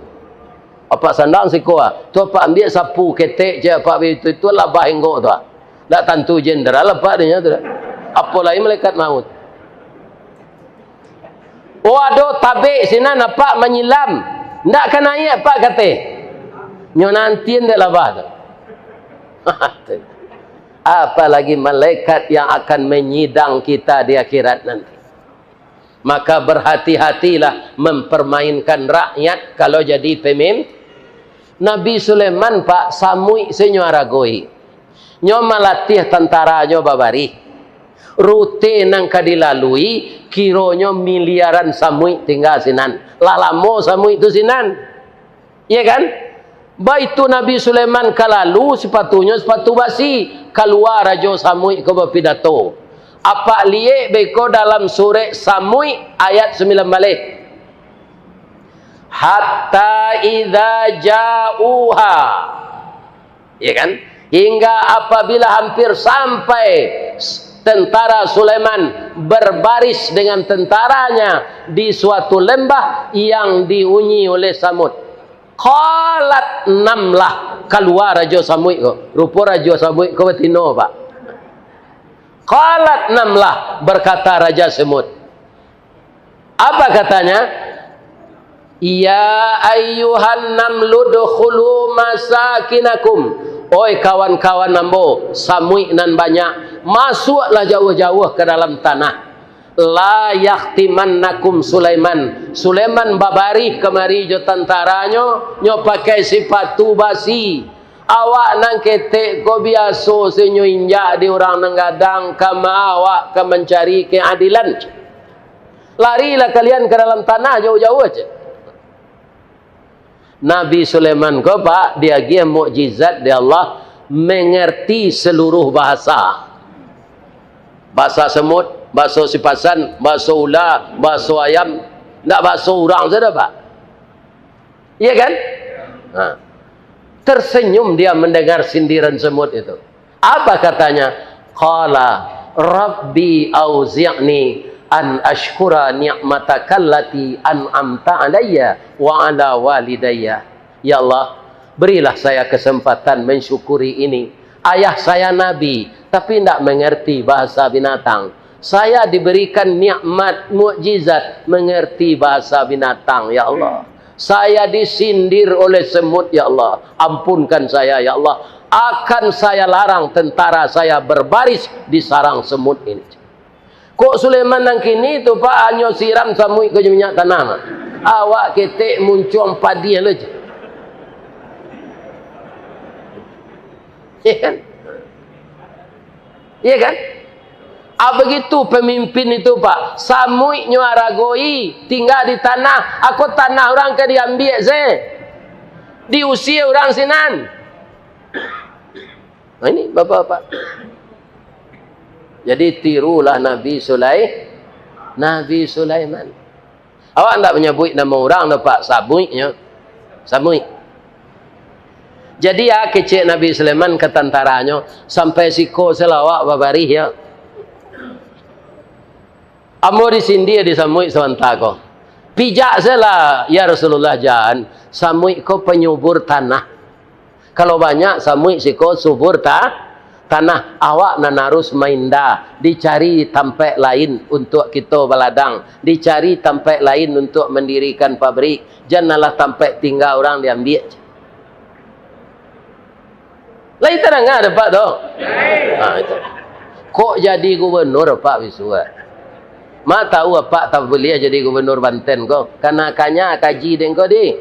Apak sandang siko, ah. Tu apak ambiak sapu ketek je apak itu, itu labah inggok tu, ah. Ndak tantu jenderal apak dinyo tu, dah. Apo lai malaikat maut. Oh, ado tabek sinan apak manyilam. Ndak ka naiak apak kateh. Nyo nanti ndak labah tu. Apalagi malaikat yang akan menyidang kita di akhirat nanti. Maka berhati-hatilah mempermainkan rakyat kalau jadi pemimpin. Nabi Sulaiman, Pak, samuik se nyo aragoi. Nyo malatiah tantaranyo babarih. Rute nan ka dilalui, kironyo miliaran samuik tingga sinan. Lah lamo samuik tu sinan. Iya kan? Baitu Nabi Sulaiman ka lalu, sipatunyo sipatu basi. Kalua Rajo Samuik ko bapidato. Apak liek beko dalam surek Samuik ayat sambilan baleh. "Hatta idza ja'uha." Ya kan? Hingga apabila hampir sampai s-, tentara Sulaiman berbaris dengan tentaranya di suatu lembah yang dihuni oleh Samud. Qalat namlah, kalua Rajo Samuik ko. Rupo Rajo Samuik ko batino, Pak. Qalat namlah, berkata Raja Samud. Apa katanya? "Ya ayyuhan namlu dkhulu masakinakum." Oi kawan-kawan ambo, samuik nan banyak, masuaklah jauah-jauah ka dalam tanah. "La yahtimannakum Sulaiman." Sulaiman babarih kamari jo tantaranyo, nyo pakai sipatu basi. Awak nan ketek ko biaso se nyo injak di urang nan gadang, kama awak ka mancari keadilan. Larilah kalian ka dalam tanah jauah-jauah, cek. Nabi Sulaiman ko, Pak, diagiah mukjizat di Allah, mengerti seluruh bahasa. Bahasa semut, bahasa sipasan, bahasa ula, bahasa ayam, ndak bahasa urang sajo, Pak. Iya kan? Nah, tersenyum dia mendengar sindiran semut itu. Apa katanya? Qala, "Rabbi auzi'ni an ashkura ni'matakallati an'amta alayya wa ala walidayya." Ya Allah, berilah saya kesempatan mensyukuri ini. Ayah saya nabi, tapi ndak mengerti bahasa binatang. Saya diberikan nikmat, mukjizat, mengerti bahasa binatang, ya Allah. Saya disindir oleh semut, ya Allah. Ampunkan saya, ya Allah. Akan saya larang tentara saya berbaris di sarang semut ini. Kok Sulaiman nan kini tu, Pak, hanyo siram samuik ko jo minyak tanah, Pak? Awak ketek muncuang padiah lo je. Ya kan? Iya kan? Ah, begitu pemimpin itu, Pak. Samuiknyo aragoi, tingga di tanah. Ako tanah urang ka diambiak se. Diusia urang sinan. Nah, ini bapak-bapak. Jadi tirulah Nabi Sulai-, Nabi Sulaiman. Awak ndak manyabuik namo urang doh, Pak, samuiknyo. Samuik. Jadi, ya, kecek Nabi Sulaiman ka tantaranyo, "Sampai siko se lah awak babarih, ya. Ambo disindia di samuik sabanta ko." "Pijak se lah, ya Rasulullah, jan. Samuik ko panyubur tanah. Kalau banyak samuik siko subur ta-, tanah, awak nan harus mainda, dicari tampek lain untuak kito baladang, dicari tampek lain untuak mandirikan pabrik, jan alah tampek tingga urang diambiak." Lai tadanga dek Apak tu? Ha, itu. Kok jadi gubernur Apak bisuak? Ma tahu Apak tak buliah jadi gubernur Banten ko? Kana-kanyo kaji den ko di.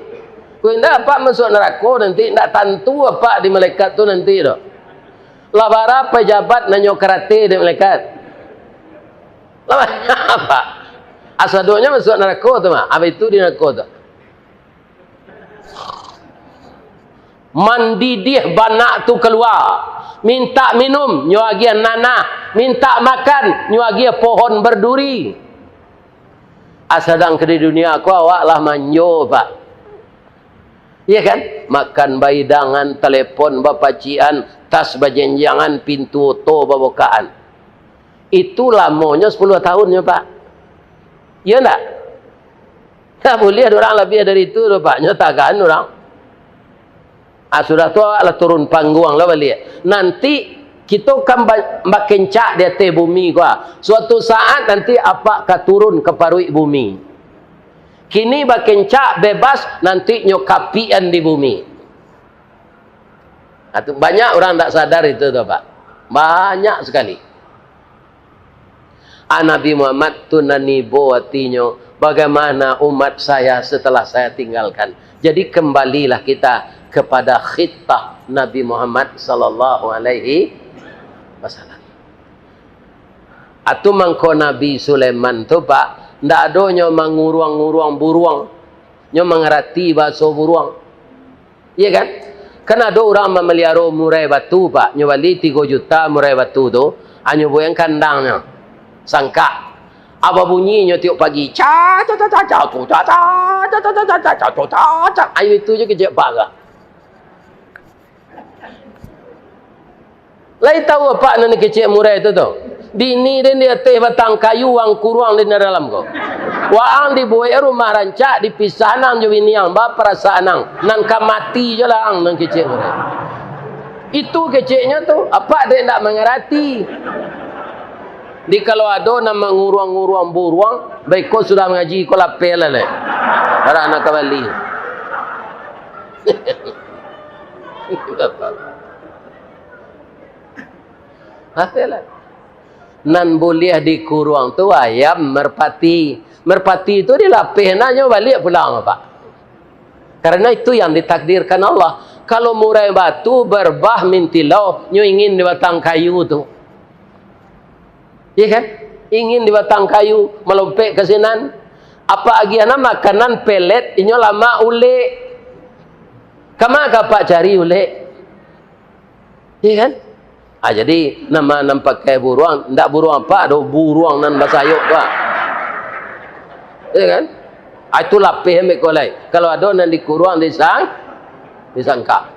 Kok indak Apak masuak narako nanti, indak tantu Apak di malaikat tu nanti tu. Lah bara pejabat nan nyo karate dek malaikat? Lah bara Apak? Asadonyo masuak narako tu mah. Apa itu di narako tu? Mandidih banak tu kalua, mintak minum, nyo agiah nanah, mintak makan, nyo agiah pohon berduri. Ah, sadang ka di dunia ko awak lah manjo, Pak. Iya kan? Makan bahidangan, telepon bapacikan, tas bajenjangan, pintu oto babokaan. Itu lamonyo sapuluah tahun nyo, Pak. Iya ndak? Ndak buliah urang labiah dari itu doh, Pak. Nyo tagaan urang. Ah, sudah tu awak lah turun pangguang lah baliak. Nanti kito kan ba-, bakencak di ateh bumi ko, ah. Suatu saat nanti Apak ka turun ka paruik bumi. Kini bakencak bebas, nanti nyo kapikan di bumi. Ah, tu banyak urang ndak sadar itu tu, Pak. Banyak sakali. Ah, Nabi Muhammad tu nan ibo atinyo, "Bagaimana umat saya setelah saya tinggalkan?" Jadi, kembalilah kita kepada khitah Nabi Muhammad sallallahu alaihi wasallam. Atu mangko Nabi Sulaiman tu, Pak, ndak ado nyo manguruang-nguruang buruang, nyo mangarati bahaso buruang. Iya kan? Kan ado urang mamaliaro murai batu, Pak. Nyo bali tigo juta murai batu tu, anyo buek kandangnyo. Sangkak. Apa bunyinyo tiok pagi? Ca, ca, ca, ca, ca, tu, ca, ca, ca, ca, ca, tu, ca, ca. Ayo itu je kecek paga. Lai tahu Apak nan kecek murai tu, tu? Bini den di ateh batang kayu, wang kuruang den di dalam ko. Waang dibuek rumah rancak, dipisah nang jo bini ang, baparasaan ang, nan ka mati jo lah ang nan kecek murai. Itu keceknyo tu, Apak dek ndak mangarati. Di kalau ado nan manguruang-nguruang buruang, baiko sudah mangaji ko lapeh lah, leh. Arah nak ka bali. Apalah. Nan buliah dikuruang tu ayam merpati. Merpati tu dilapeh, nah, nyo baliak pulang, Pak. Karena itu yang ditakdirkan Allah. Kalau murai batu berbah mintilau, nyo ingin di batang kayu tu. Iya kan? Ingin di batang kayu, malompek ka sinan. Apa agiah nan makanan pelet, inyo lamak ulek. Kama ka Apak cari ulek? Iya kan? Ah, jadi, nama nan pakai buruang, ndak buruang Apak doh, buruang nan basayok tu, ah. Iya kan? Ah, itu lapeh ambiak ko lai. Kalau ado nan dikuruang disang-, disangkak.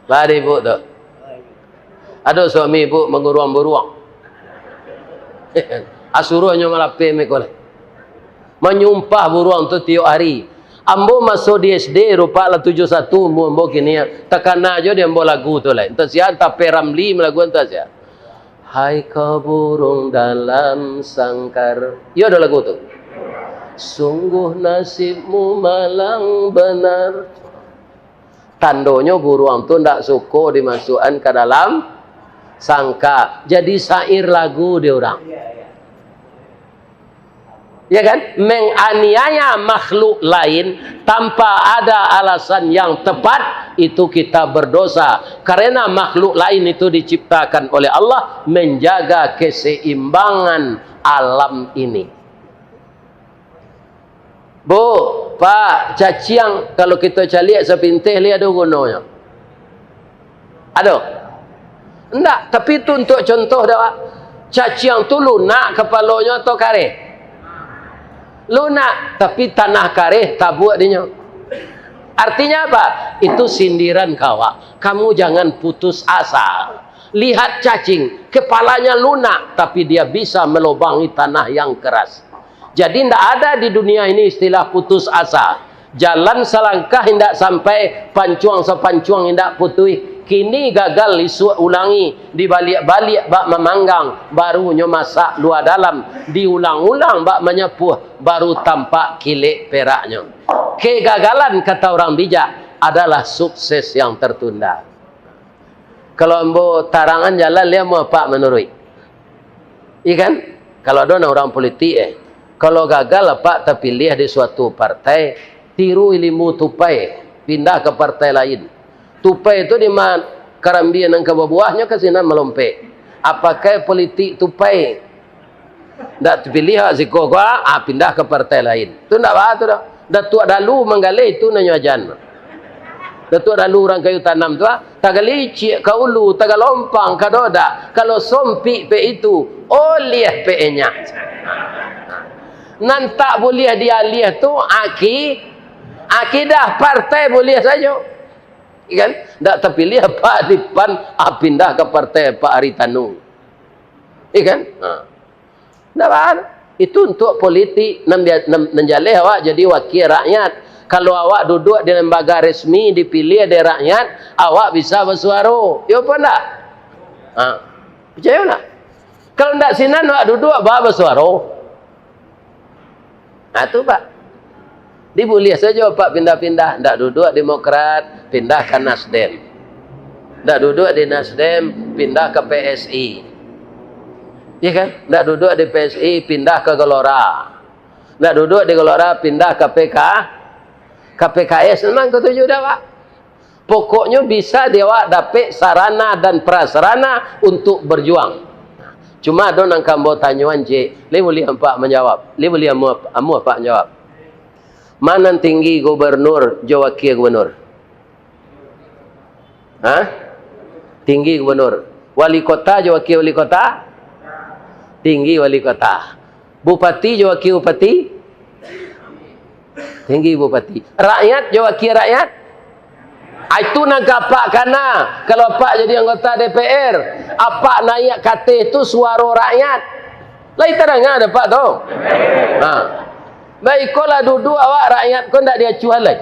Bari, Bu, tu. Ado suami, Bu, manguruang buruang. Asuruahnyo malapeh meko lai. Manyumpah buruang tu tiok ari. Ambo maso di S D, rupa lah tujuh satu umua ambo kini, takana jo di ambo lagu tu lai. Entah sia, entah P Ramlee malagu, entah sia. Hai kau burung dalam sangkar. Iyo, ado lagu tu. Sungguh nasibmu malang benar. Tandonyo buruang tu ndak suko dimasuakan ka dalam sangka. Jadi syair lagu di urang. Ya kan? Menganiaya makhluk lain tanpa ada alasan yang tepat, itu kita berdosa. Karena makhluk lain itu diciptakan oleh Allah menjaga keseimbangan alam ini. Bu, Pak, caciang, kalau kito caliak sapinteh, lai ado gunonyo? Ado? Ndak, tapi itu untuk contoh dah, Pak. Caciang tu lunak kapalonyo atau kareh? Lunak, tapi tanah kareh tabuak dinyo. Artinya apa? Itu sindiran ka awak. Kamu jangan putus asa. Lihat cacing, kepalanya lunak, tapi dia bisa melobangi tanah yang keras. Jadi, ndak ada di dunia ini istilah putus asa. Jalan salangkah indak sampai, pancuang sapancuang indak putuih. Kini gagal, isuak ulangi, dibaliak-baliak bak mamanggang, barunyo masak lua dalam, diulang-ulang bak manyapuah, baru tampak kilek peraknyo. Kegagalan, kata orang bijak, adalah sukses yang tertunda. Kalau ambo tarangan jalan, lai amuah apak manuruik. Iya kan? Kalau ado nan urang politik, eh, kalau gagal apak tapiliah di suatu partai, tiru ilimu tupai, pindah ka partai lain. Tupai tu di ma karambia nan ka babuahnyo ka sinan malompek. Apakai politik tupai. Ndak tapiliah awak siko ko, ah, pindah ka partai lain. Tu ndak baa tu doh. Datuak Dalu manggaleh itu nan nyo ajan. Datuak Dalu urang Kayu Tanam tu, ah, tagalicik ka ulu, tagalompang ka dodak. Kalau sompik pek itu, oliah pek enyah. Nan tak buliah dialiah tu aki-, akidah, partai buliah sajo. Iya kan? Ndak tapiliah Pak di pan, ah, pindah ka partai Pak Haritanu. Iya kan? Ha. Ndak baa. Itu untuak politik, nan bia-, nan, nan jaleh awak jadi wakil rakyat. Kalau awak duduak di lembaga resmi, dipiliah dek rakyat, awak bisa basuaro. Iyo apo ndak? Ha. Picayo ndak? Kalau ndak sinan awak duduak, baa basuaro? Ha, tu, Pak. Dibuliah sajo, Pak, pindah-pindah. Ndak duduak Demokrat, pindah ka Nasdem. Ndak duduak di Nasdem, pindah ka P S I. Iya kan? Ndak duduak di P S I, pindah ka Gelora. Ndak duduak di Gelora, pindah ka P K, ka P K S. Memang katuju dah, Pak. Pokoknyo bisa di awak dapek sarana dan prasarana untuk berjuang. Cuma ado nan ka ambo tanyoan ciek, lai buliah apak manjawab, lai buliah amuah, amuah apak manjawab. Ma nan tinggi gubernur jo wakil gubernur? Ha? Tinggi gubernur. Wali kota jo wakil wali kota? Tinggi wali kota. Bupati jo wakil bupati? Tinggi bupati. Rakyat jo wakil rakyat? Ah, itu nan ka apak kana. Kalau apak jadi anggota D P R, apak naiak ka ateh tu suaro rakyat. Lai tadanga dek apak tu? Ha. Baik, iko lah duduak awak, rakyat ko ndak diacuah lai.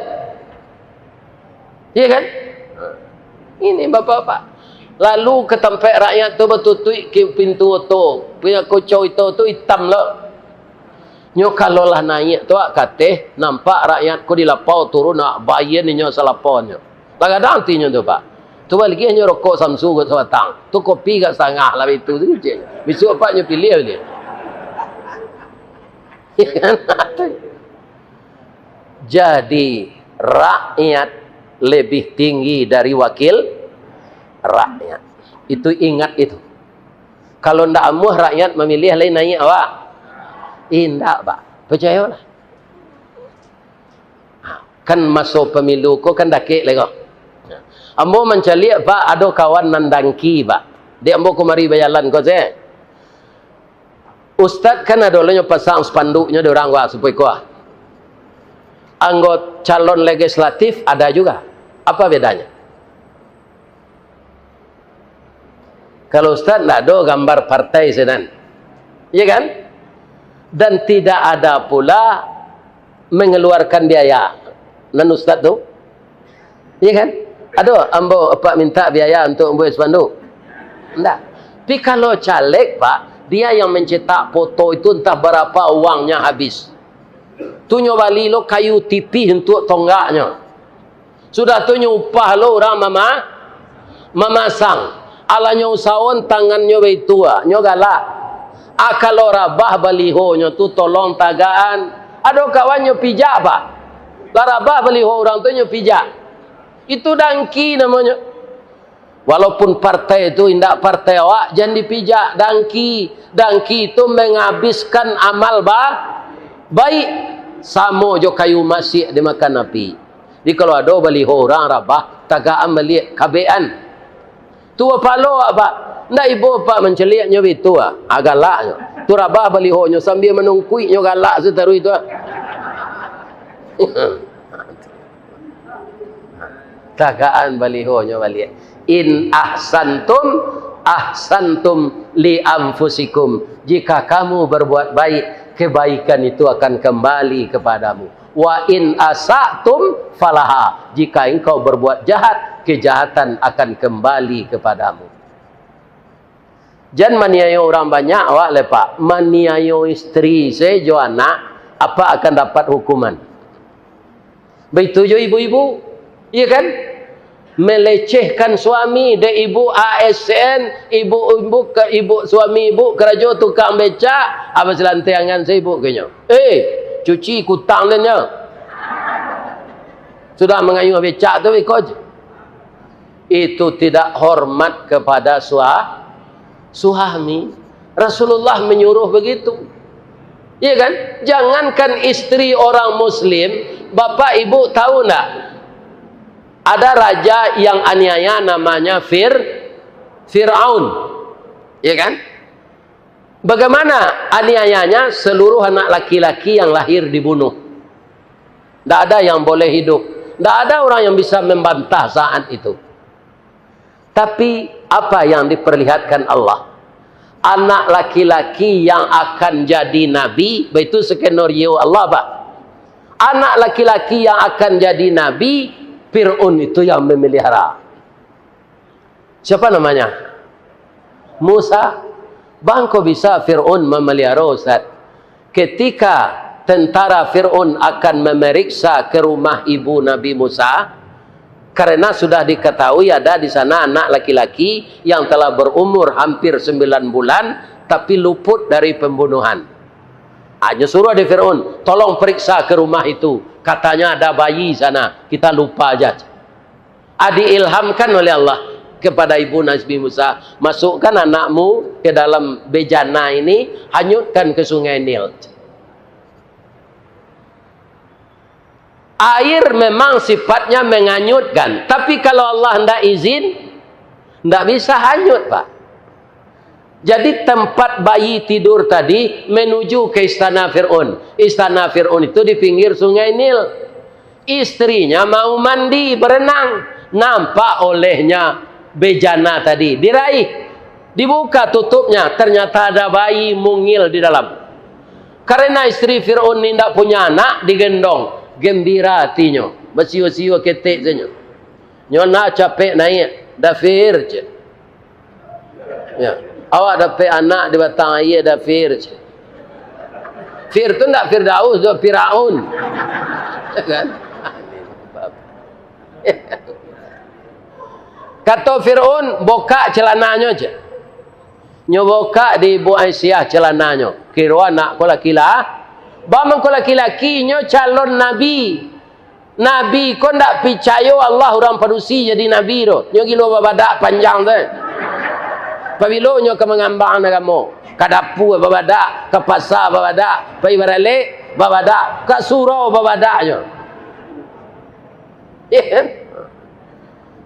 Iya kan? Ini bapak-bapak. Lalu ka tampek rakyat tu batutuik ka pintu oto. Punyo kocau itu tu itam lo. Nyo kalau lah naiak tu awak ka ateh, nampak rakyat ko di lapau turun, awak bayia inyo salapaunyo. Lah gadang atinyo tu, Pak. Tu baliak nyo rokok Samsu ka sabatang. Tu kopi ka satangah lah itu tu, cek. Bisuak apak nyo piliah baliak. Iya kan? Jadi, rakyat lebih tinggi dari wakil rakyat. Itu ingat itu. Kalau ndak amuah rakyat mamiliah, lai naiak awak? Indak, Pak. Picayolah. Kan maso pamilu ko kan dakek lai ko. Ambo mancaliak, Pak, ado kawan nan dangki, Pak. Dek ambo kumari bajalan ko se. Ustad kan ado lo nyo pasang spanduknyo di urang, wah, supayo ko, ah. Anggot-, calon legislatif ada juga. Apa bedanya? Kalau Ustad ndak ado gambar partai sinan. Iya kan? Dan tidak ada pula mengeluarkan biaya. Nan Ustad tu. Iya kan? Ado ambo apak minta biaya untuk buek spanduk? Ndak. Tapi kalau caleg, Pak, dia yang mencetak foto itu entah berapa uangnya habis. Tu nyo bali lo kayu tipih untuk tonggaknyo. Sudah tu nyo upah lo urang mama-, mamasang. Alah nyo usahoan tangannyo baitu, ah, nyo galak. Ah, kalau rabah balihonyo tu tolong tagaan. Ado kawan nyo pijak, Pak. Lah rabah baliho urang tu nyo pijak. Itu dangki namonyo. Walaupun partai tu indak partai awak, jan dipijak dangki. Dangki tu menghabiskan amal ba-, baik. Samo jo kayu masiak dimakan api. Jadi, kalau ado baliho urang rabah, tagaan baliak, kabekan. Tu bapalo awak, Pak. Ndak ibo, Pak, mancaliak nyo bitu, ah. Ah, galak nyo. Tu rabah baliho nyo sambia manungkuik nyo galak sataruih tu, ah. Tagaan baliho nyo baliak. "In ahsantum, ahsantum li anfusikum." Jika kamu berbuat baik, kebaikan itu akan kembali kepadamu. "Wa in asa'tum falaha." Jika engkau berbuat jahat, kejahatan akan kembali kepadamu. Jan maniayo urang banyak awak lai, Pak. Maniayo istri se jo anak, apak akan dapat hukuman. Baitu jo ibu-ibu. Iya kan? Melecehkan suami, dek ibu A S N, ibu, ibu ke, ibu suami ibu karajo tukang becak, apa silantiangan se ibu kenyo. Eh, cuci kutang den nyo. Sudah mangayuh becak tu, iko je. Itu tidak hormat kepada sua-, suami. Rasulullah menyuruh begitu. Iya kan? Jangankan istri orang muslim, Bapak Ibu tahu ndak? Ada raja yang aniaya namanya Fir-, Fir'aun. Iya kan? Bagaimana aniayanya? Seluruh anak laki-laki yang lahir dibunuh. Ndak ada yang boleh hidup. Ndak ada orang yang bisa membantah saat itu. Tapi, apa yang diperlihatkan Allah? Anak laki-laki yang akan jadi nabi, baitu skenario Allah, Pak. Anak laki-laki yang akan jadi nabi, Fir'aun itu yang memelihara. Siapa namanya? Musa. Bangko bisa Fir'aun memelihara, Ustaz? Ketika tentara Fir'aun akan memeriksa ke rumah ibu Nabi Musa, karena sudah diketahui ada di sana anak laki-laki yang telah berumur hampir sembilan bulan, tapi luput dari pembunuhan. Hanya suruh di Fir'aun, "Tolong periksa ke rumah itu. Katanya ada bayi sana. Kita lupa aja." Ah, diilhamkan oleh Allah kepada ibu Nabi Musa, "Masukkan anakmu ke dalam bejana ini, hanyutkan ke Sungai Nil." Air memang sifatnya menganyutkan, tapi kalau Allah ndak izin, ndak bisa hanyut, Pak. Jadi, tempat bayi tidur tadi menuju ke istana Fir'aun. Istana Fir'aun itu di pinggir Sungai Nil. Istrinya mau mandi, berenang. Nampak olehnya bejana tadi. Diraih. Dibuka tutupnya. Ternyata ada bayi mungil di dalam. Karena istri Fir'aun ni ndak punya anak, digendong. Gembira hatinyo. Basio-sio ketek sajo. Nyo nak capek naiak. "Dafir," cek. Ya. "Awak dapek anak di batang aia, Dafir," cek. Fir tu ndak Firdaus, tu Firaun. Kan? Kato Fir'aun, "Bokak celananyo," cek. Nyo bokak di ibu Aisyah celananyo. Kiro anak ko laki lah. Ba mangko laki-laki, nyo calon nabi. Nabi ko ndak picayo Allah urang padusi jadi nabi tu. Nyo gilo babadak panjang tu. Pabilo nyo ka mangambang agamo? Ka dapua babadak, ka pasa babadak, pai baralek babadak, ka surau babadak nyo. Iya kan?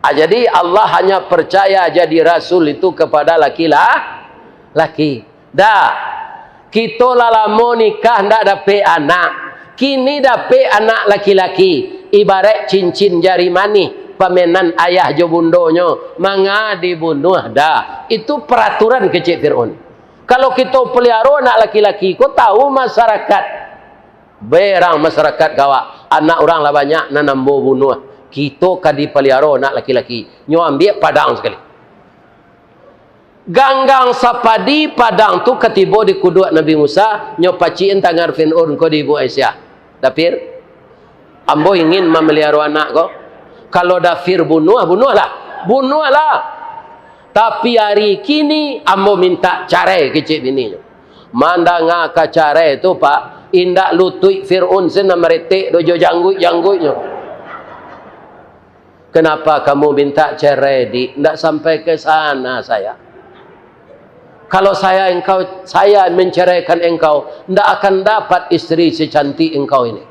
Ah, jadi Allah hanya percaya jadi rasul itu kepada laki-la-, laki. Dah, kito lah lamo nikah ndak dapek anak. Kini dapek anak laki-laki, ibarat cincin jari manih, pamenan ayah jo bundonyo, manga dibunuah dah. Itu peraturan kecek Fir'aun. Kalau kito peliharo anak laki-laki, ko tahu masyarakat. Berang masyarakat gawak, anak urang lah banyak, nan ambo bunuah. Kito ka dipaliharo anak laki-laki. Nyo ambiak padang sakali. Ganggang sapadi padang tu ka tibo di kuduak Nabi Musa, nyo pacikan tangan Fir'aun ko di ibu Aisyah. Dafir, ambo ingin mamaliharo anak ko. Kalau Dafir bunuah, bunuahlah. Bunuahlah. Tapi ari kini ambo mintak carai kecek bininyo. Mandanga ka carai tu, Pak, indak lutuik Fir'aun se nan maretek doh jo jangguik-jangguiknyo. "Kenapa kamu minta cerai, Dik?" "Ndak sampai ke sana saya. Kalau saya engkau, saya menceraikan engkau, ndak akan dapat istri secantik engkau ini."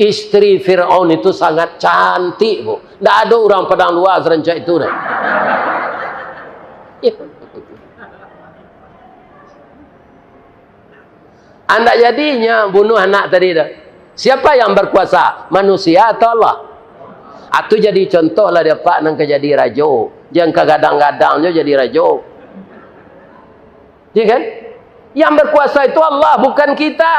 Istri Fir'aun itu sangat cantik, Bu. Ndak ado urang Padang Luar sarancak itu, dah. Andak jadinyo bunuh anak tadi tu. Siapa yang berkuasa? Manusia atau Allah? Atu jadi contoh lah dek apak nan ka jadi rajo. Jan ka gadang-gadang jo jadi rajo. Ya kan? Yang berkuasa itu Allah, bukan kita.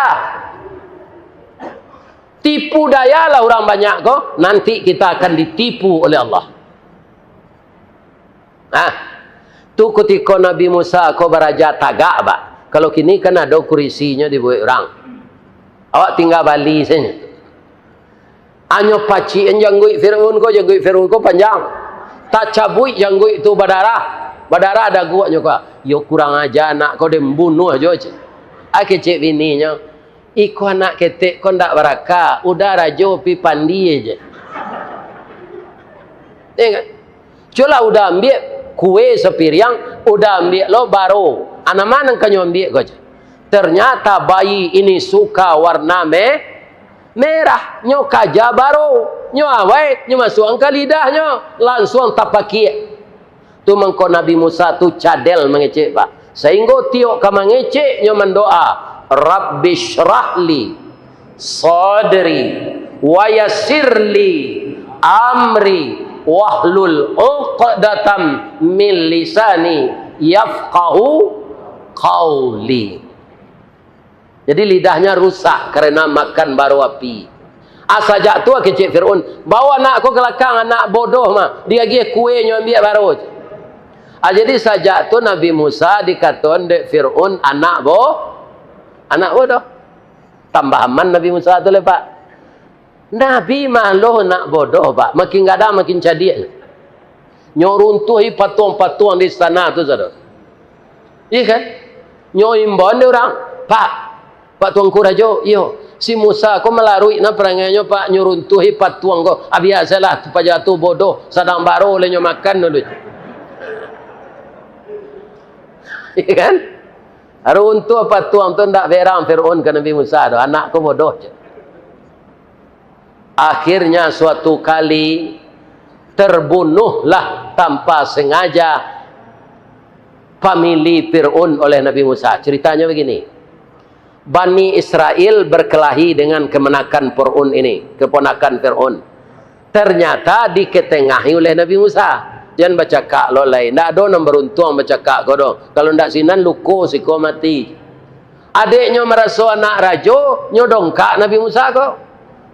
Tipu dayalah urang banyak ko, nanti kita akan ditipu oleh Allah. Nah, tu kutiko Nabi Musa ko baraja tagak, Pak. Kalau kini kan ado kurisinyo dibuek urang. Awak tingga bali sajo. Anyo pacikan jangguik Firaun ko, jangguik Firaun ko panjang. Tacabuik jangguik tu badarah. Badarah daguaknyo ko. Yo kurang aja anak ko, den bunuah jo, cek. Ah, kecek bininyo. Iko anak ketek ko ndak barakah, udah rajo pi pandi je. Ingat. Culah udah ambiak kue sapiriang, udah ambiak lo baro. Anama nan kanyo ambiak ko je. Ternyata bayi ini suka warna me-, merah. Nyo kaja baro. Nyo awai, nyo masuakan ka lidahnyo. Lansuang tapakiak. Tu mangko Nabi Musa tu cadel mangecek, Pak. Sainggo tiok ka mangecek nyo mandoa, "Rabbisyrahli sadri, wa yassirli amri, wahlul uqdatam min lisani, yafqahu qauli." Jadi, lidahnya rusak karena makan baro api. Ah, sajak tu, ah, kecek Firaun, "Bawa anak ko ka lakang, anak bodoh mah, diagiah kue nyo ambiak baro." Ah, jadi, sajak tu Nabi Musa dikatoan dek Firaun anak bo-, anak bodoh. Tambah aman Nabi Musa tu lai, Pak. Nabi maloh nak bodoh, Pak. Makin gadang, makin cadiak. Nyo runtuahi patuang-patuang di istana tu, saudara. Iya kan? Nyo imbauan dek urang, "Pak, Pak Tuanku Rajo, iyo, si Musa ko malaruik nah parangainyo, Pak, nyo runtuahi patuang ko. Abiasalah tu paja tu bodoh, sadang baro lai nyo makan dulu." Iya kan? Runtuah patuang tu ndak berang Firaun ka Nabi Musa tu, anak ko bodoh je. Akhirnya suatu kali, terbunuhlah tanpa sengaja famili Fir'aun oleh Nabi Musa. Ceritanya begini, Bani Israel berkelahi dengan kemenakan Fir'aun ini, keponakan Fir'aun. Ternyata diketengahi oleh Nabi Musa. Jan bacakak lo lai, ndak ado nan baruntuang bacakak ko doh. Kalau ndak sinan, luko siko mati. Adeknyo maraso anak rajo, nyo dongkak Nabi Musa ko.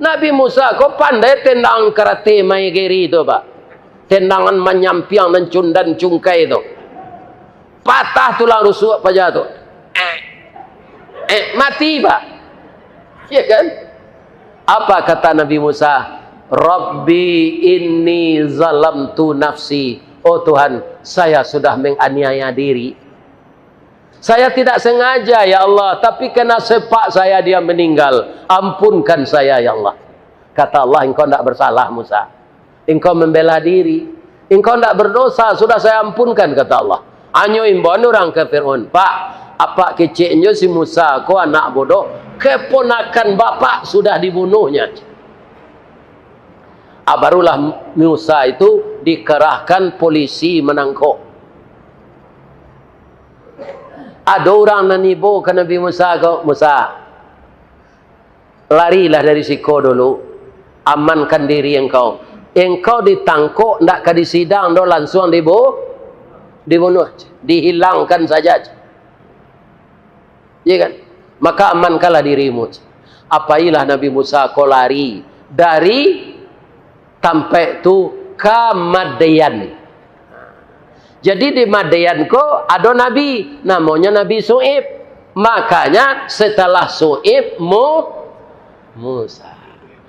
Nabi Musa ko pandai tendang karate maegiri tu, Pak. Tendangan manyampiang nan cundan cungkai tu. Patah tulang rusuk paja tu. Eh, eh, mati, Pak. Ya kan? Apa kata Nabi Musa? "Rabbi inni zalamtu nafsi." "Oh Tuhan, saya sudah menganiaya diri. Saya tidak sengaja, ya Allah, tapi kena sepak saya dia meninggal. Ampunkan saya, ya Allah." Kata Allah, "Engkau tidak bersalah, Musa. Engkau membela diri. Engkau tidak berdosa, sudah saya ampunkan," kata Allah. Anyo imbauan urang ka Fir'aun, "Pak, apak keceknyo si Musa ko anak bodoh, keponakan bapak sudah dibunuhnya." Ah, barulah Musa itu dikerahkan polisi manangkok. Ado urang nan ibo ka Nabi Musa ko, "Musa, larilah dari siko dulu, amankan diri engkau. Engkau ditangkok, ndak ka disidang doh, lansuang dibu-, dibunuh, dihilangkan saja." Iya kan? "Maka amankanlah dirimu." Apailah Nabi Musa ko lari dari tampek tu ka Madian. Jadi di Madian ko ado nabi, namonyo Nabi Su'aib. Makanya setelah Su'aib, Mu-, Musa.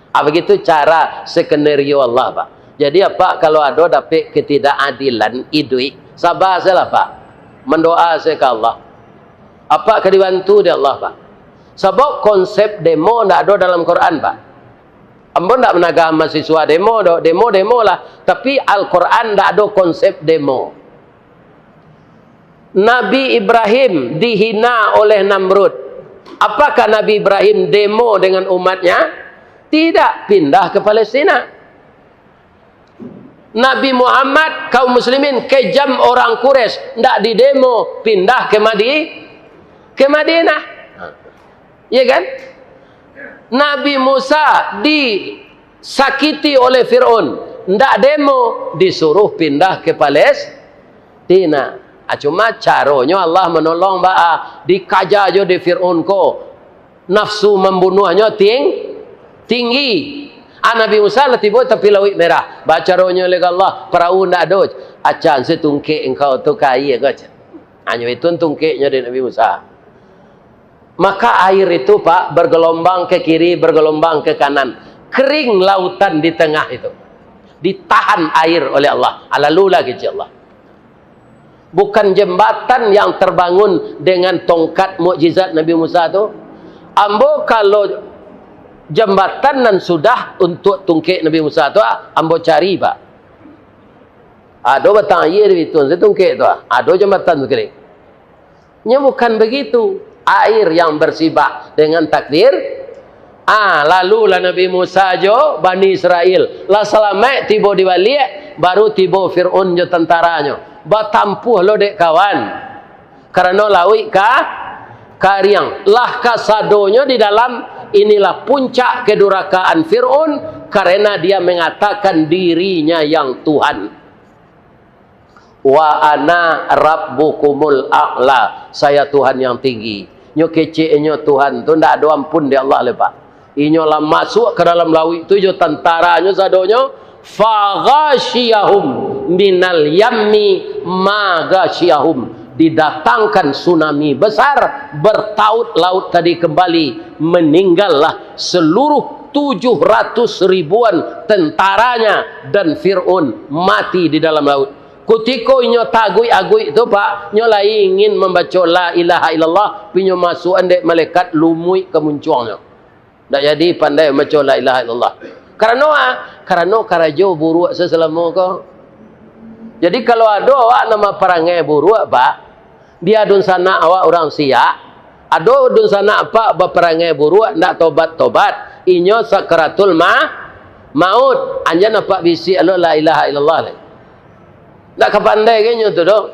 Ah, begitu cara skenario Allah, Pak. Jadi, apak kalau ado dapek ketidakadilan iduik, saba sajolah, Pak. Mandoa sajo ka Allah. Apak ka dibantu dek Allah, Pak. Sabab konsep demo ndak ado dalam Quran, Pak. Ambo ndak managah mahasiswa demo doh. Demo, demo lah. Tapi Al-Quran ndak ado konsep demo. Nabi Ibrahim dihina oleh Namrud. Apakah Nabi Ibrahim demo dengan umatnya? Tidak, pindah ke Palestina. Nabi Muhammad, kaum muslimin kejam orang Quraisy, ndak didemo, pindah ke Madi-, ke Madinah. Iya kan? Nabi Musa disakiti oleh Fir'aun, ndak demo, disuruh pindah ke Palestina. Ah, cuma caronyo Allah manolong baa, dikaja jo dek Fir'aun ko, nafsu mambunuahnyo ting-, tinggi. Ah, Nabi Musa lah tibo tapi Lauik Merah. Baa caronyo lai ka Allah, parau ndak ado. Acan se tungkek engkau tu ka aia ko, acan. Hanyo itu tungkeknyo dek Nabi Musa. Maka air itu, Pak, bergelombang ke kiri, bergelombang ke kanan. Kering lautan di tengah itu. Ditahan air oleh Allah. Ah, lalulah kecek Allah. Bukan jembatan yang terbangun dengan tongkat mukjizat Nabi Musa tu. Ambo kalau jambatan nan sudah untuk tungkek Nabi Musa tu, ah, ambo cari, Pak. Ado batang aia di situ, tungkek tu, ah. Ado jambatan tu kering. Nyo bukan begitu. Air yang bersibak dengan takdir. Ah, lalulah Nabi Musa jo Bani Israel. Lah salamaik tibo di baliak, baru tibo Fir'aun jo tantaranyo. Batampuah lo dek kawan. Karano lauik ka-, kariang. Lah kasadonyo di dalam, inilah puncak kedurakaan Fir'aun, karena dia mengatakan dirinya yang Tuhan. "Wa ana rabbukumul a'la," saya Tuhan yang tinggi. Nyo keceknyo Tuhan tu ndak ado ampun di Allah lai, Pak. Inyo lah masuak ka dalam lauik tu jo tantaranyo sadonyo, "Fa ghasyiyahum minal yammi ma ghasyiyahum." Didatangkan tsunami besar, bertaut laut tadi kembali, meninggallah seluruh tujuh ratus ribuan tentaranya, dan Fir'aun mati di dalam laut. Kutiko inyo taaguik-aguik tu, Pak, nyo lai ingin mambaco la ilaha illallah, pi nyo masuakan dek malaikat lumuik ka muncuangnyo. Ndak jadi pandai mambaco la ilaha illallah. Karano a? Karano karajo buruak se salamo ko. Jadi, kalau ado awak nan baparangai buruak, Pak, bia dunsanak awak urang siak, ado dunsanak apak baparangai buruak, ndak tobat-tobat, inyo sakaratul ma-, maut, anjan apak bisiak lo la ilaha illallah lai. Ndak ka pandai ka inyo tu doh.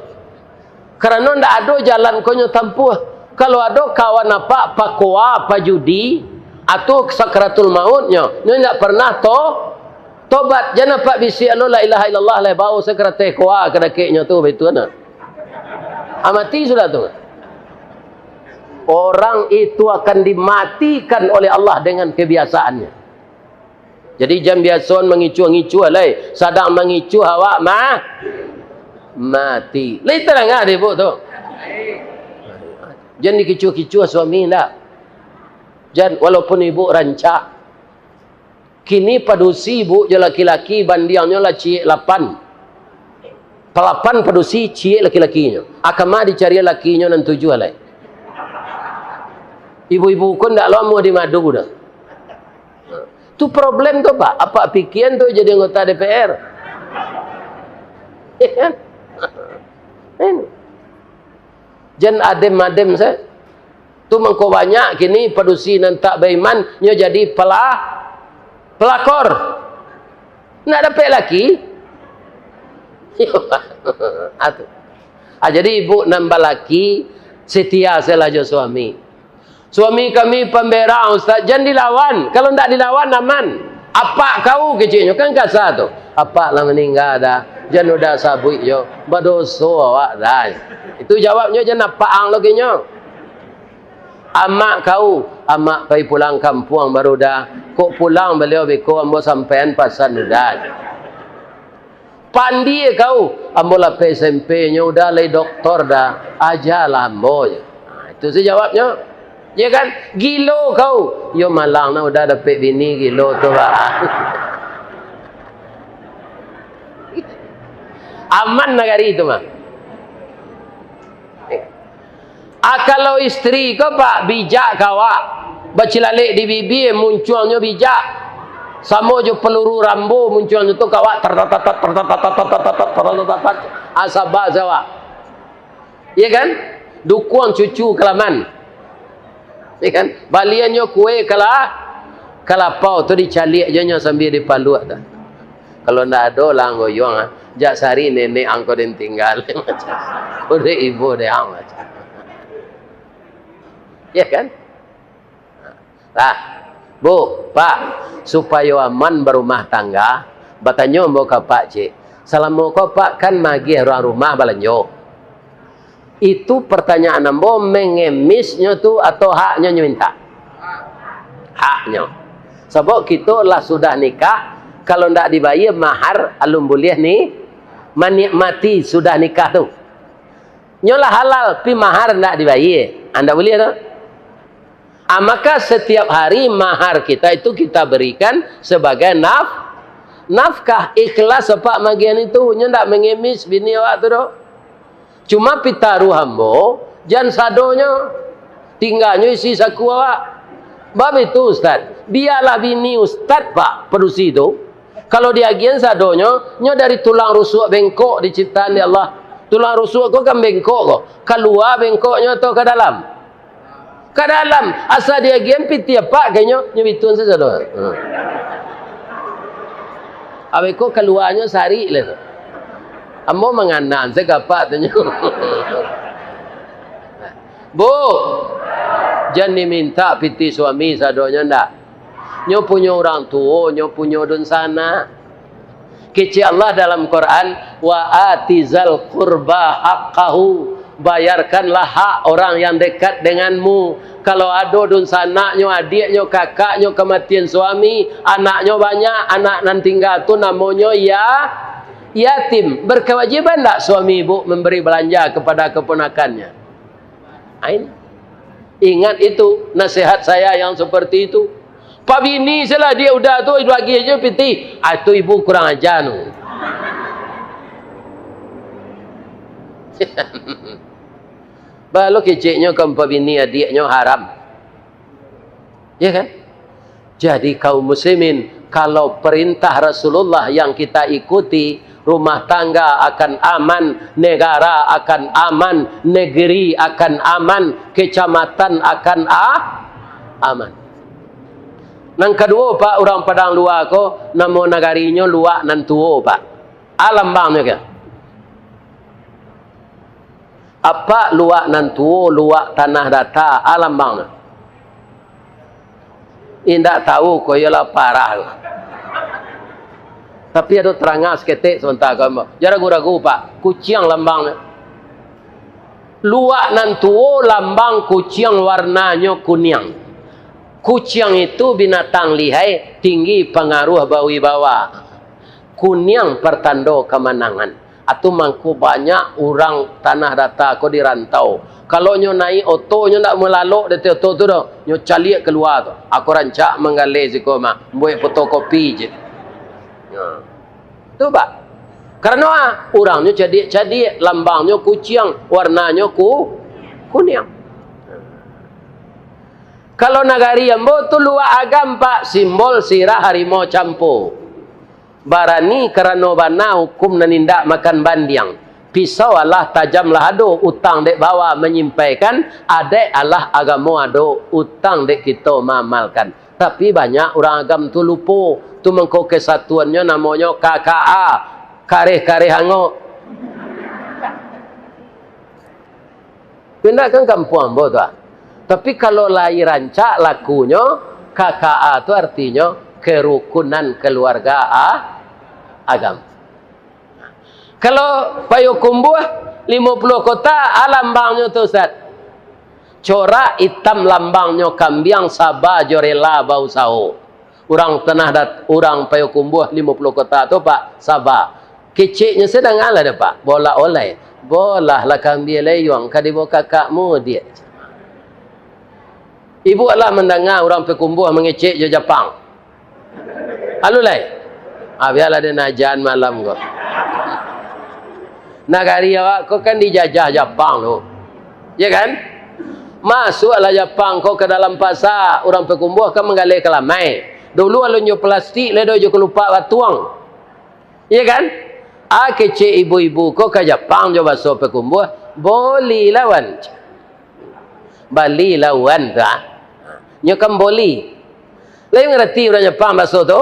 Karano ndak ado jalan ko nyo tampuah. Kalau ado kawan apak pakoa, pajudi, atau sakaratul mautnyo, nyo indak pernah to-, tobat, jan apak bisiak lo la ilaha illallah lai, bao sakaratai koa ka dakeknyo tu, baitu nah. Ah, mati sudah tu. Orang itu akan dimatikan oleh Allah dengan kebiasaannya. Jadi, jan biasoan mangicuah-ngicuah lai. Sadang mangicuah awak ma-, mati. Lai tarang ah dek ibuk tu. Jan dikicuah-kicuah suami ndak. Jan, walaupun ibuk rancak. Kini padusi ibuk jo laki-laki bandiangnyo lah ciek lapan. Palapan padusi, ciek laki-lakinyo. A kama dicari lakinyo nan tujuah lai. Ibu-ibu ko ndak lo amuah dimadu doh. Tu problem tu, Pak. Apak pikian tu jadi anggota D P R. Iya kan? Ini. Jan adem-adem sajo. Tu mangko banyak kini padusi nan tak baiman, nyo jadi pela-, pelakor. Nak dapek laki? Ah, tu. Ah, jadi ibu nan balaki, setia sajolah jo suami. "Suami kami pamberang, Ustaz." "Jan dilawan. Kalau ndak dilawan, aman." "Apak kau," keceknyo, kan kasa tu. "Apak lah maningga dah. Jan udah sabuik jo. Badoso awak dah." Itu jawabnyo, jan apak ang lo kinyo. "Amak kau." "Amak pai pulang kampuang baru dah. Kok pulang baliau beko, ambo sampaian pasan udah." "Pandie kau." "Ambo lah pai S M P, nyo udah lai doktor dah. Ajalah ambo," je. Nah, itu sajo jawabnyo. Ya kan? "Gilo kau." "Yo malang nah, udah dapek bini gilo tu, Pak." Aman nagari tu mah. Ah, kalau istri ko, Pak, bijak ka awak, bacilalek di bibia, muncuangnyo bijak, samo jo peluru Rambo, muncuangnyo tu ka awak, tertatatat, tertatatat, tertatatat, tertatatat, ah, saba sajo awak. Iya kan? Dukuang cucu kalaman. Iya kan? Baliannyo kue kala-, kalapau tu dicaliak jo nyo sambia dipaluak tu. Kalau ndak ado lah ang goyuang, ah. Jak sari nenek ang ko den tingga. Ko dek ibo dek ang. Ya kan? Lah, Bu, Pak, supayo aman barumah tangga, batanyo ambo ka Pak ciek. Salamo ko Pak kan magiah urang rumah balanjo. Itu pertanyaan ambo, mengemisnyo tu atau haknyo nyo minta? Haknyo. Sabab kito lah sudah nikah, kalau ndak dibayia mahar, alun buliah ni manikmati sudah nikah tu. Nyo lah halal, pi mahar ndak dibayia, ah, ndak buliah tu. Ah, maka setiap hari mahar kita itu kita berikan sebagai naf-, nafkah. Ikhlas apak magian itu, nyo ndak mengemis bini awak tu doh. Cuma pitaruah ambo, jan sadonyo, tingganyo isi saku awak. Bab itu, Ustaz, bialah bini Ustaz, Pak, padusi tu. Kalau diagian sadonyo, nyo dari tulang rusuk bengkok diciptaan dek Allah. Tulang rusuk ko kan bengkok ko. Kalua bengkoknyo atau ka dalam? Ka dalam. Asa diagian pitih apak ka inyo, nyo bituan sajo doh. Hmm. Abih ko kaluanyo sarik lah tu. Ambo manganam se ka apak tu nyo. Bu, jan diminta pitih suami sadonyo ndak. Nyo punyo urang tuo, nyo punyo dunsanak. Kecek Allah dalam Quran, "Wa ati zal qurba haqqahu." Bayarkanlah hak orang yang dekat denganmu. Kalau ado dunsanaknyo, adiaknyo, kakaknyo kamatian suami, anaknyo banyak, anak nan tingga tu namonyo ya-, yatim. Berkewajiban ndak suami ibu memberi belanja kepada keponakannya? Ain. Ingat itu, nasihat saya yang seperti itu. Pabini salah dia udah tu, itu lagi aja pitih. Ah, itu ibu kurang ajar tu. Balo keceknyo kan pabini adiaknyo haram. Ya kan? Jadi, kaum muslimin, kalau perintah Rasulullah yang kita ikuti, rumah tangga akan aman, negara akan aman, negeri akan aman, kecamatan akan a-, aman. Nan kaduo, Pak, urang Padang Lua ko, namo nagarinyo Luak Nan Tuo, Pak. A lambangnyo ka? Apak Luak Nan Tuo, Luak Tanah Data, a lambangnyo? Indak tahu ko, iyolah parah ko. Tapi ado taranga saketek sabanta ko, ambo. Jan ragu-ragu, Pak. Kuciang lambangnyo. Luak Nan Tuo, lambang kuciang, warnanyo kuniang. Kuciang itu binatang lihai, tinggi pangaruah bawibawa. Kuniang partando kamanangan. Atu mangko banyak urang Tanah Data ko di rantau. Kalau nyo naiak oto, nyo ndak malalok di ateh oto tu doh. Nyo caliak kalua tu. Ako rancak manggaleh siko mah, buek fotokopi je. Nah. Tu, Pak. Karano, ah, urangnyo cadiak-cadiak, lambangnyo kuciang, warnanyo ku-, kuniang. Kalau nagari ambo tu Luak Agam, Pak, simbol sirah harimau campo. Barani karano bana hukum nan indak makan bandiang. Pisau alah tajam lah ado, utang dek bawa manyimpaikan, adaik alah agamo ado, utang dek kito maamalkan. Tapi banyak urang Agam tu lupo, tu mangko kesatuannyo namonyo K K A, kareh-kareh angok. Pindah kan kampuang ambo tu, ah. Tapi kalau lai rancak lakunyo, K K A tu artinyo kerukunan keluarga, ah, Agam. Kalau Payokumbuah, limo puluah kota, ah, lambangnyo tu, Ustaz. Corak itam lambangnyo kambiang, saba jo rela bausaho. Urang Tanah Dat-, urang Payokumbuah limo puluah kota tu, Pak, saba. Keceknyo se dangalah dek Apak, bolah olai. Bolahlah kambia layuang ka dibawa kakakmu, diak. Ibu alah mandanga urang Payokumbuah mangecek jo Japang? Alun lai? Ah, bialah dek najan malam ko. Nagari awak ko kan dijajah Japang tu. Ya kan? Masuaklah Japang ko ka dalam pasa, urang Payokumbuah kan manggaleh kalamai. Dulu alun jo plastik lai doh, jo kalupak batuang. Iya kan? Ah, kecek ibu-ibu ko ka Japang jo baso Payokumbuah, "Bolilah wan." "Balilah wan," tu, ah. Nyo kan boli. Lai mangarati urang Japang baso tu?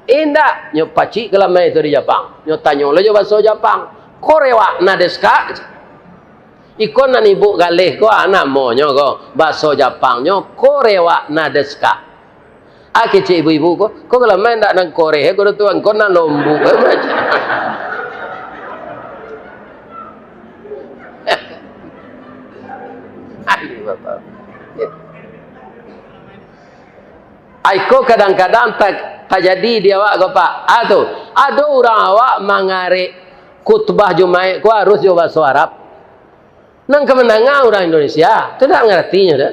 Indak. Nyo pacik kalamai tu di Japang. Nyo tanyo lo jo baso Japang. "Korewa nan desu ka?" Iko nan ibuk galeh ko, ah, namonyo ko, baso Japangnyo Korewa na desu ka. Ah, kecek ibu-ibu ko, ko kalau main ndak nan koreh, ko tuan, ko nan lombuk, eh, macam. Aduh, Bapak. Aiko kadang-kadang ta-, tajadi di awak ko, Pak. Ah, tu. Ado urang awak mangarek khutbah Jumaik ko harus jo baso Arab. Nan ka mandanga urang Indonesia, tu ndak ngaratinyo doh.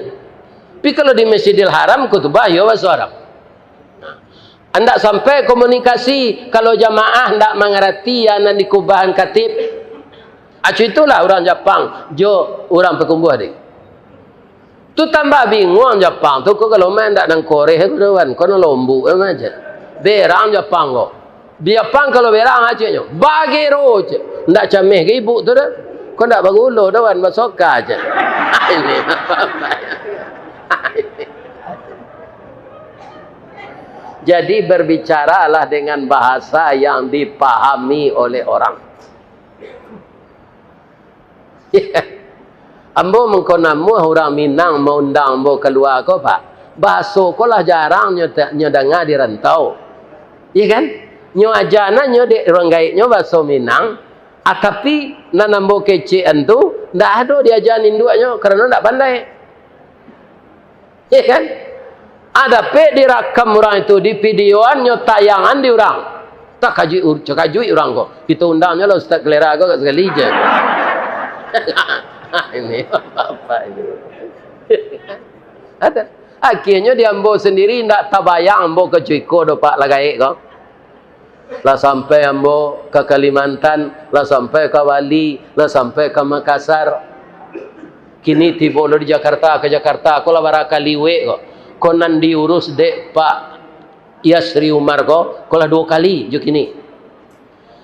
Tapi kalau di Masjidil Haram, khutbah yo baso Arab. Nah, andak sampai komunikasi, kalau jamaah ndak mangarati, ya, nan dikubahan khatib. Acu itulah urang Japang jo urang Pakumbuah deh. Tu tambah bingung Japang tu, ko kalau main ndak nan koreh ko doh, wan, ko nan lombuk macam. Berang Japang ko. Di Japang kalau berang aceknyo, bagero cek. Ndak cameh ka ibuk tu doh. Ko ndak bagulo doh, wan, basoka cek. Ini apa-apa. Jadi berbicaralah dengan bahasa yang dipahami oleh orang. Ambo mangko namuah urang Minang maundang ambo kalua ko, Pak. Bahaso ko lah jarang nyo ta-, nyo danga di rantau. Iya kan? Nyo aja na nyo dek urang gaeknyo bahaso Minang, ah, tapi nan ambo kecekan tu ndak ado diaja induaknyo, karano ndak pandai. Iya kan? Ah, dapek dirakam urang itu, di videoan nyo tayangan di urang. Takajuik ur-, takajuik urang ko. Kito undang nyo lah Ustaz Kelera ko sakali je. Ini apa ini? Ada. Akhirnyo di ambo sendiri ndak tabayang ambo ka cuiko do, Pak, lah gaek ko. Lah sampai ambo ka Kalimantan, lah sampai ka Bali, lah sampai ka Makassar. Kini tibo lo di Jakarta, ka Jakarta, ko lah bara kali wek ko. Ko nan diurus dek Pak Yasri Umar ko, ko lah duo kali jo kini.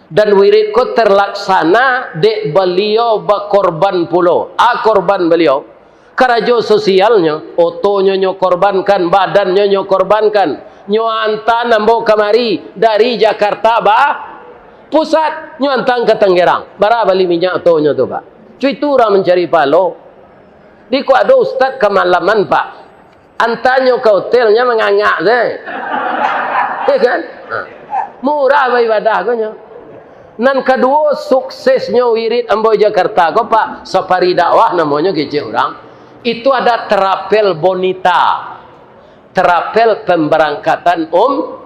Dan wirid ko terlaksana dek baliau bakorban pulo. A, korban baliau. Karajo sosialnyo, otonyo nyo korbankan, badannyo nyo korbankan. Nyo antaan ambo kamari dari Jakarta ba pusat, nyo antaan ka Tangerang. Bara bali minyak otonyo tu, Pak? Cu itu urang mancari pahalo. Di ko ado ustad kamalaman, Pak. Antaanyo ka hotelnyo mangangak se. Ya kan? Ha. Murah baibadah ko nyo. Nan kaduo, suksesnyo wirid ambo Jakarta ko, Pak, safari dakwah namonyo kecek urang. Itu ada terapel Bonita. Terapel pemberangkatan um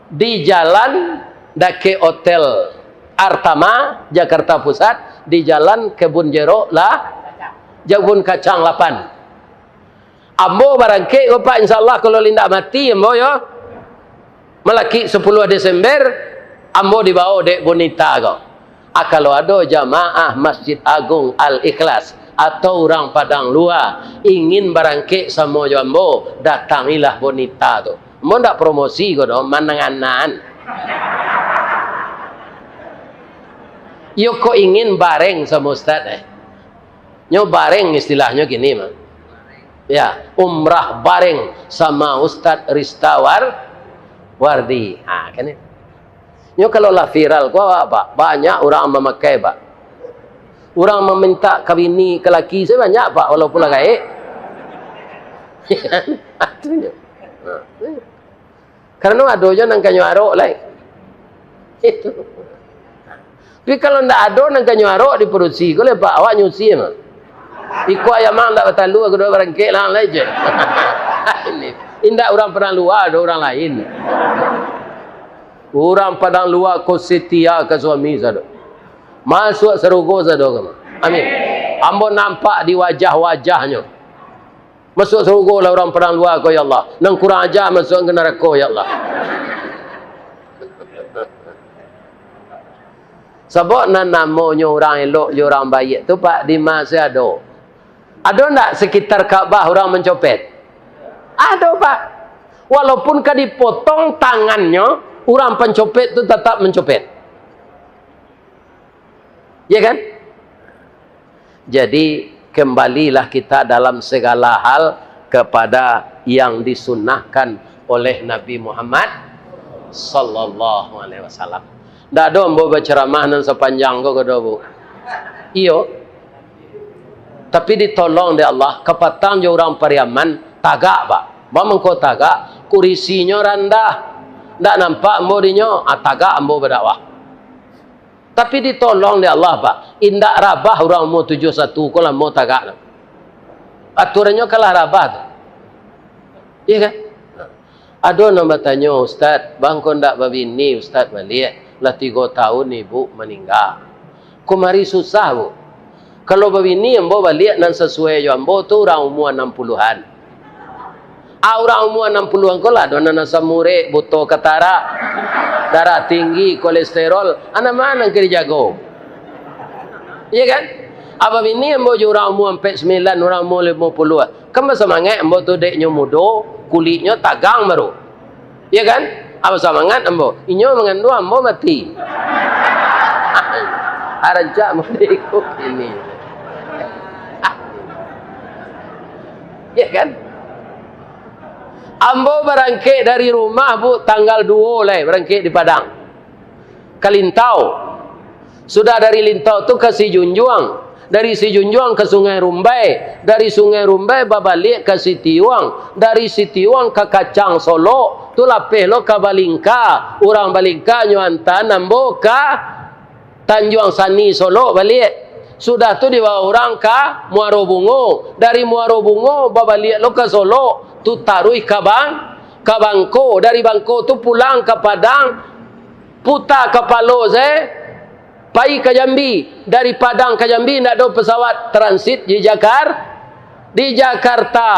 di jalan dakek Hotel Artama, Jakarta Pusat, di jalan Kebun Jeruk lah, Kebun Kacang lapan. Ambo barangkek ko, Pak, insya Allah, kalau indak mati ambo, yo. Malakik sapuluah Desember, ambo dibawo dek Bonita ko. Ah, kalau ado jamaah Masjid Agung Al-Ikhlas atau urang Padang Lua ingin barangkek samo jo ambo, datangilah Bonita tu. Ambo ndak promosi ko doh, manang-anaan. Iyo ko ingin bareng samo Ustad, eh. Nyo bareng istilahnyo kini mah. Ya, umrah bareng sama Ustad Rista War-, Wardi. Ha, kan ya? Nyo kalau lah viral ko awak, Pak, banyak urang mamakai, Pak. Urang maminta ka bini, ka laki, saya banyak, Pak, walaupun lah gaek. Itu nyo. Ha. Karano ado jo nan ka nyo arok lai. Itu. Tapi kalau ndak ado nan ka nyo arok di padusi ko lai, Pak, awak nyusi mah. Iko ayam ang ndak batalua, kudo barangkek lah lai je. Ini. Indak urang Padang Lua, ado urang lain. Urang Padang Lua ko setia ka suami sado. Masuak sarugo sado ka mah. Amin. Ambo nampak di wajah-wajahnyo. Masuak sarugo lah urang Padang Lua ko, ya Allah. Nan kurang aja masuak ka narako, ya Allah. Sabab nan namonyo urang elok jo urang baiak tu, Pak, dima se ado. Ado ndak sekitar Ka'bah urang mancopet? Ado, Pak. Walaupun ka dipotong tangannyo, urang pancopet tu tatap mancopet. Ya kan? Jadi, kembalilah kita dalam segala hal kepada yang disunnahkan oleh Nabi Muhammad sallallahu alaihi wasallam. Ndak ado ambo baceramah nan sapanjang ko, ko do, Bu. Iyo. Tapi ditolong dek Allah, kapatang jo urang Pariaman, tagak, Pak. Bamangko tagak, kurisinyo randah. Ndak nampak ambo dinyo, ah, tagak ambo badakwah. Tapi ditolong dek Allah, Pak. Indak rabah urang umua tujuah satu ko lamo tagak tu. Aturannyo kalah rabah tu. Iya kan? Ado nan batanyo, "Ustaz, bangko ndak babini, Ustaz, baliak? Lah tigo taun ibu maningga." Kumari susah, Bu. Kalau babini ambo baliak nan sasuai jo ambo tu urang umua anam puluahan. Ah, urang umua anam puluahan ko lah, ado nan asam urek, buto katarak, darah tinggi, kolesterol, anak ma nan ka dijago? Iya kan? Abah bini ambo jo urang umua ampek sambilan, urang umua limo puluah. Kan basamangaik ambo tu, dek nyo mudo, kuliknyo tagang baru. Iya kan? Abah samangat ambo. Inyo manganduang, ambo mati. Arancak mudo iko kini. Iya kan? Ambo barangkek dari rumah, Bu, tanggal duo lai, barangkek di Padang. Ka Lintau. Sudah dari Lintau tu ka Sijunjuang. Dari Sijunjuang ka Sungai Rumbai. Dari Sungai Rumbai babaliak ka Sitiuang. Dari Sitiuang ka Kacang Solok. Tu lapeh lo ka Balingka. Urang Balingka nyo antaan ambo ka Tanjuang Sani Solok baliak. Sudah tu dibawa urang ka Muaro Bungo. Dari Muaro Bungo babaliak lo ka Solok. Tu taruih ka Bang-, ka Bangko. Dari Bangko tu pulang ka Padang. Puta kapalo sae, pai ka Jambi. Dari Padang ka Jambi ndak ado pesawat, transit di Jakar-, di Jakarta.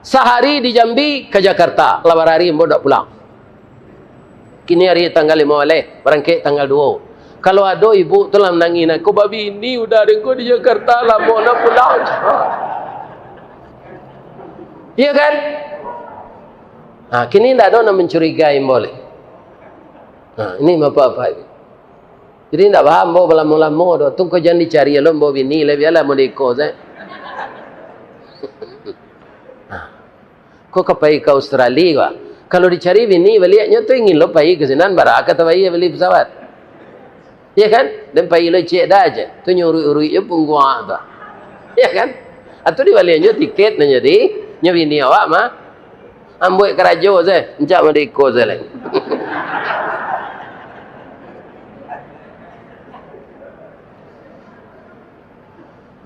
Sahari di Jambi ka Jakarta, lah barari ambo ndak pulang. Kini ari tanggal limo baleh, barangkek tanggal duo. Kalau ado ibu tu lah manangih, "Nah, ko babini udah den ko di Jakarta, lamo nak pulang." Iya kan? Nah, kini ndak ado nan mancurigai ambo lai. Nah, ini bapak-bapak ini. Jadi, indak paham ambo balamo-lamo doh. Tu ko jan dicari lo ambo bini lai, bialah ambo di iko sae. Nah, ko ka pai ka Australia ko. Kalau dicari bini baliaknyo tu ingin lo pai ka sinan, bara ka tabayia bali pesawat. Iya kan? Den pai lo ciek dah aja. Tu nyo uruik-uruik jo pungguang tu. Iya kan? Atau dibaliaknyo tiket nan jadi, nyo bini awak mah. Ambuik karajo sae, rancak mardeka sae lai.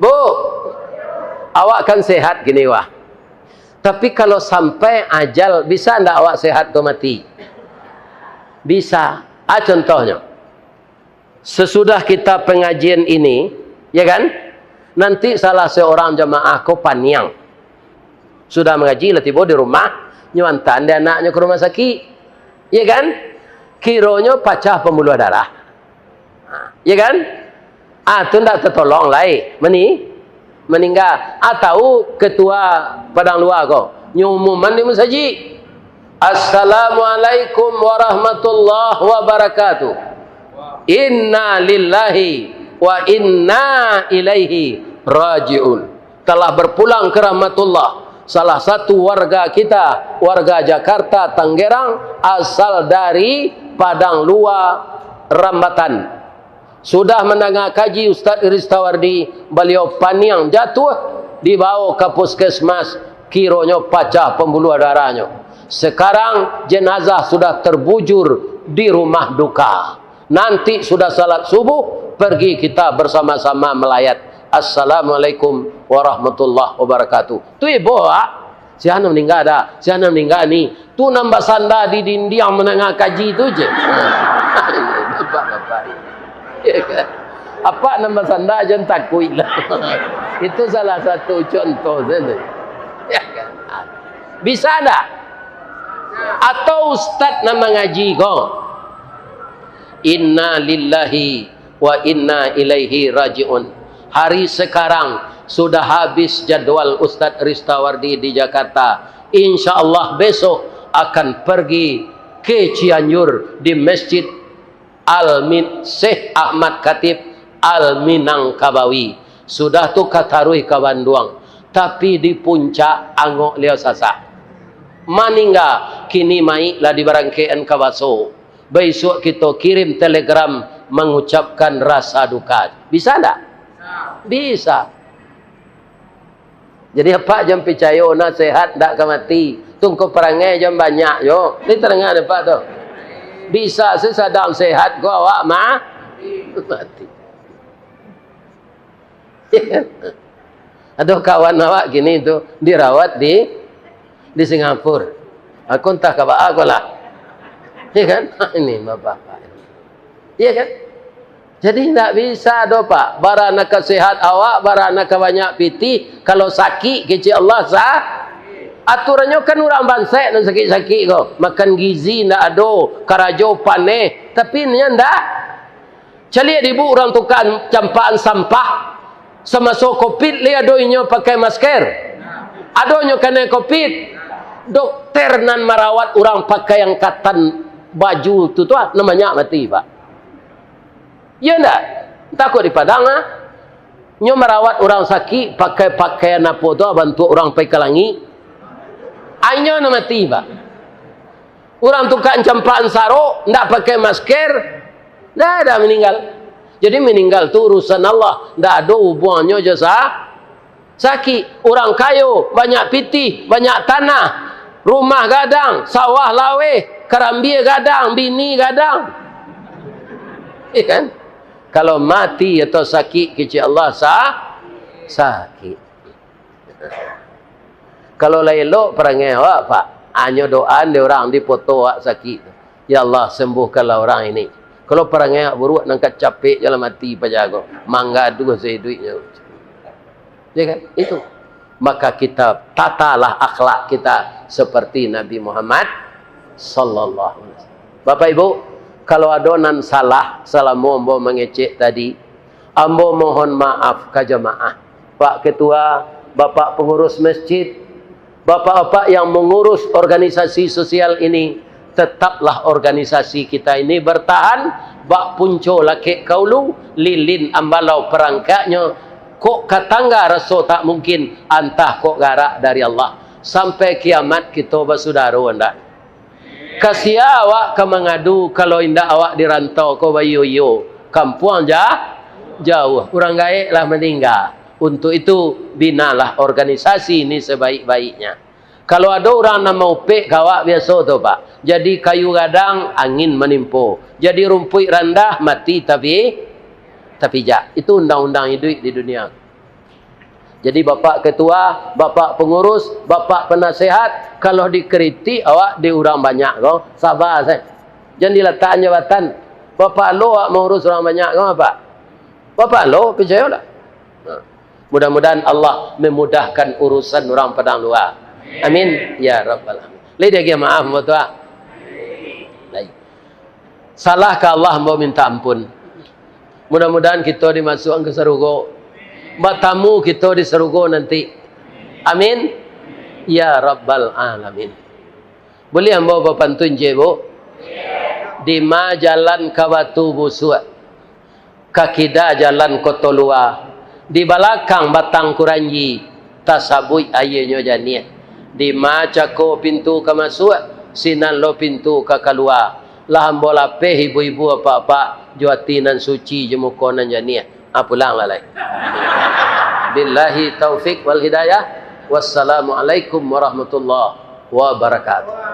Bu, awak kan sehat kini, wah. Tapi kalau sampai ajal, bisa ndak awak sehat tu mati? Bisa. Ah, contohnyo. Sesudah kita pengajian ini, ya kan, nanti salah seorang jamaah ko paniang. Sudah mangaji, lah tibo di rumah, nyo antaan dek anaknyo ka rumah sakik. Ya kan? Kironyo pacah pambuluah darah. Ha, ya kan? Ah, tu ndak tatolong lai. Mani-, maningga. Atau ketua Padang Luar ko, nyo umuman di masajik, "Assalamualaikum warahmatullahi wabarakatuh. Inna lillahi wa inna ilaihi raji'un." Telah berpulang ke rahmatullah salah satu warga kita, warga Jakarta, Tangerang, asal dari Padang Luar, Rambatan. Sudah mandanga kaji Ustaz Ristawardi, baliau paniang jatuah, dibawa ka puskesmas, kironyo pacah pambuluah darahnyo. Sekarang jenazah sudah terbujur di rumah duka. Nanti sudah salat subuh, pergi kita bersama-sama melayat. Assalamualaikum warahmatullahi wabarakatuh. Tu ibo, Wak. Sia nan maningga dah, sia nan maningga ni. Tu nan basanda di dindiang mandanga kaji tu je. Bapak-bapak. Ya kan? Apak nan basanda jan takuik lah. Itu salah satu contoh saja. Ya kan? Bisa ndak? Atau ustaz nan mangaji ko? Inna lillahi wa inna ilaihi raji'un. Hari sekarang sudah habis jadwal Ustadz Ristawardi di Jakarta. Insya Allah besok akan pergi ke Cianjur di Masjid Al-Min-, Syekh Ahmad Khatib Al-Minangkabawi. Sudah tu ka taruih ka Banduang. Tapi di puncak angok liau sasak. Maningga, kini mayik lah dibarangkekan ka Baso. Baisuak kito kirim telegram mangucapkan rasa duka. Bisa ndak? Bisa. Jadi, apak jan picayo, nah, sehat ndak ka mati. Tungko parangai jan banyak jo. Ni tadanga dek apak tu. Bisa se sadang sehat ko awak ma-, mati. Ado kawan awak kini tu dirawat di, di Singapura. Aku entah ka baa ko lah. Ya kan? Ini bapak-bapak. Iya kan? Jadi, ndak bisa doh, Pak. Bara nan ka sehat awak, bara nan ka banyak pitih, kalau sakik, kecek Allah sa-, aturannyo kan urang bansaik nan sakik-sakik ko. Makan gizi ndak ado, karajo paneh, tapi inyo ndak. Caliak di bu urang tukang campakan sampah, samaso covid lai ado inyo pakai masker? Ado inyo kanai covid? Dokter nan marawat urang pakai angkatan baju tu, tu ah, nan banyak mati, Pak. Iyo ndak? Takut di Padang ah. Nyo marawat urang sakik pakai pakaian apo tu, bantuak urang pai ka langik. Inyo nan mati, Pak. Urang tukang campakan sarok, ndak pakai masker, ndak ado maninggal. Jadi maninggal tu urusan Allah, ndak ado hubungannyo jo sa-, sakik. Urang kayo, banyak pitih, banyak tanah, rumah gadang, sawah laweh, karambia gadang, bini gadang. Iya kan? Kalau mati atau sakik, kecek Allah sa-, sakik. Kalau lah elok parangai awak, Pak, hanyo doa dek urang di foto awak sakik tu. "Ya Allah, sembuhkanlah orang ini." Kalau parangai awak buruak, nan ka capek je lah mati paja ko. Manggaduah saiduiknyo. Ya kan? Itu. Maka kita tatalah akhlak kita seperti Nabi Muhammad sallallahu alaihi wasallam. Bapak Ibu, kalau ado nan salah salamo ambo mangecek tadi, ambo mohon maaf ka jamaah. Pak Ketua, Bapak Pengurus Masjid, Bapak-bapak yang mengurus organisasi sosial ini, tetaplah organisasi kita ini bertahan, bak punco lakek ka ulu, lilin ambalau parangkaknyo, kok ka tangga raso tak mungkin, antah kok garak dari Allah. Sampai kiamat kito basudaro, ndak? Ka sia awak ka mangadu, kalau indak awak di rantau ko baiyo-iyo, kampuang ja-, jauah, urang gaek lah maningga. Untuk itu, binalah organisasi ini sebaik-baiknya. Kalau ado urang nan maupek ka awak, biaso tu, Pak. Jadi kayu gadang, angin manimpo. Jadi rumpuik randah, mati tapi, tapijak. Itu undang-undang iduik di dunia. Jadi, Bapak Ketua, Bapak Pengurus, Bapak Penasehat, kalau dikritik awak di urang banyak ko, saba sajo. Jan dilatakan jabatan. Bapak lo awak mangurus urang banyak ko, Pak? Bapak lo, picayolah. Nah, mudah-mudahan Allah memudahkan urusan urang Padang Lua. Amin. Ya Rabbal Alamin. Lai diagiah maaf, ambo tu, ah? Lai. Salah ka Allah, ambo minta ampun. Mudah-mudahan kito dimasuakan ka sarugo. Batamu kito di sarugo nanti. Amin. Ya Rabbal Alamin. Buliah ambo bapantun, Cek, Bu? Dima jalan ka Batu Busuak, ka kida jalan Koto Lua, di balakang Batang Kuranji, tasabuik aianyo janiah. Dima cako pintu ka masuak, sinan lo pintu ka kalua. Lah ambo lapeh ibu-ibu, apak-apak, jo ati nan suci, jo muko nan janiah. Ah, pulanglah lai. Billahi taufik wal hidayah. Wassalamualaikum warahmatullahi wabarakatuh.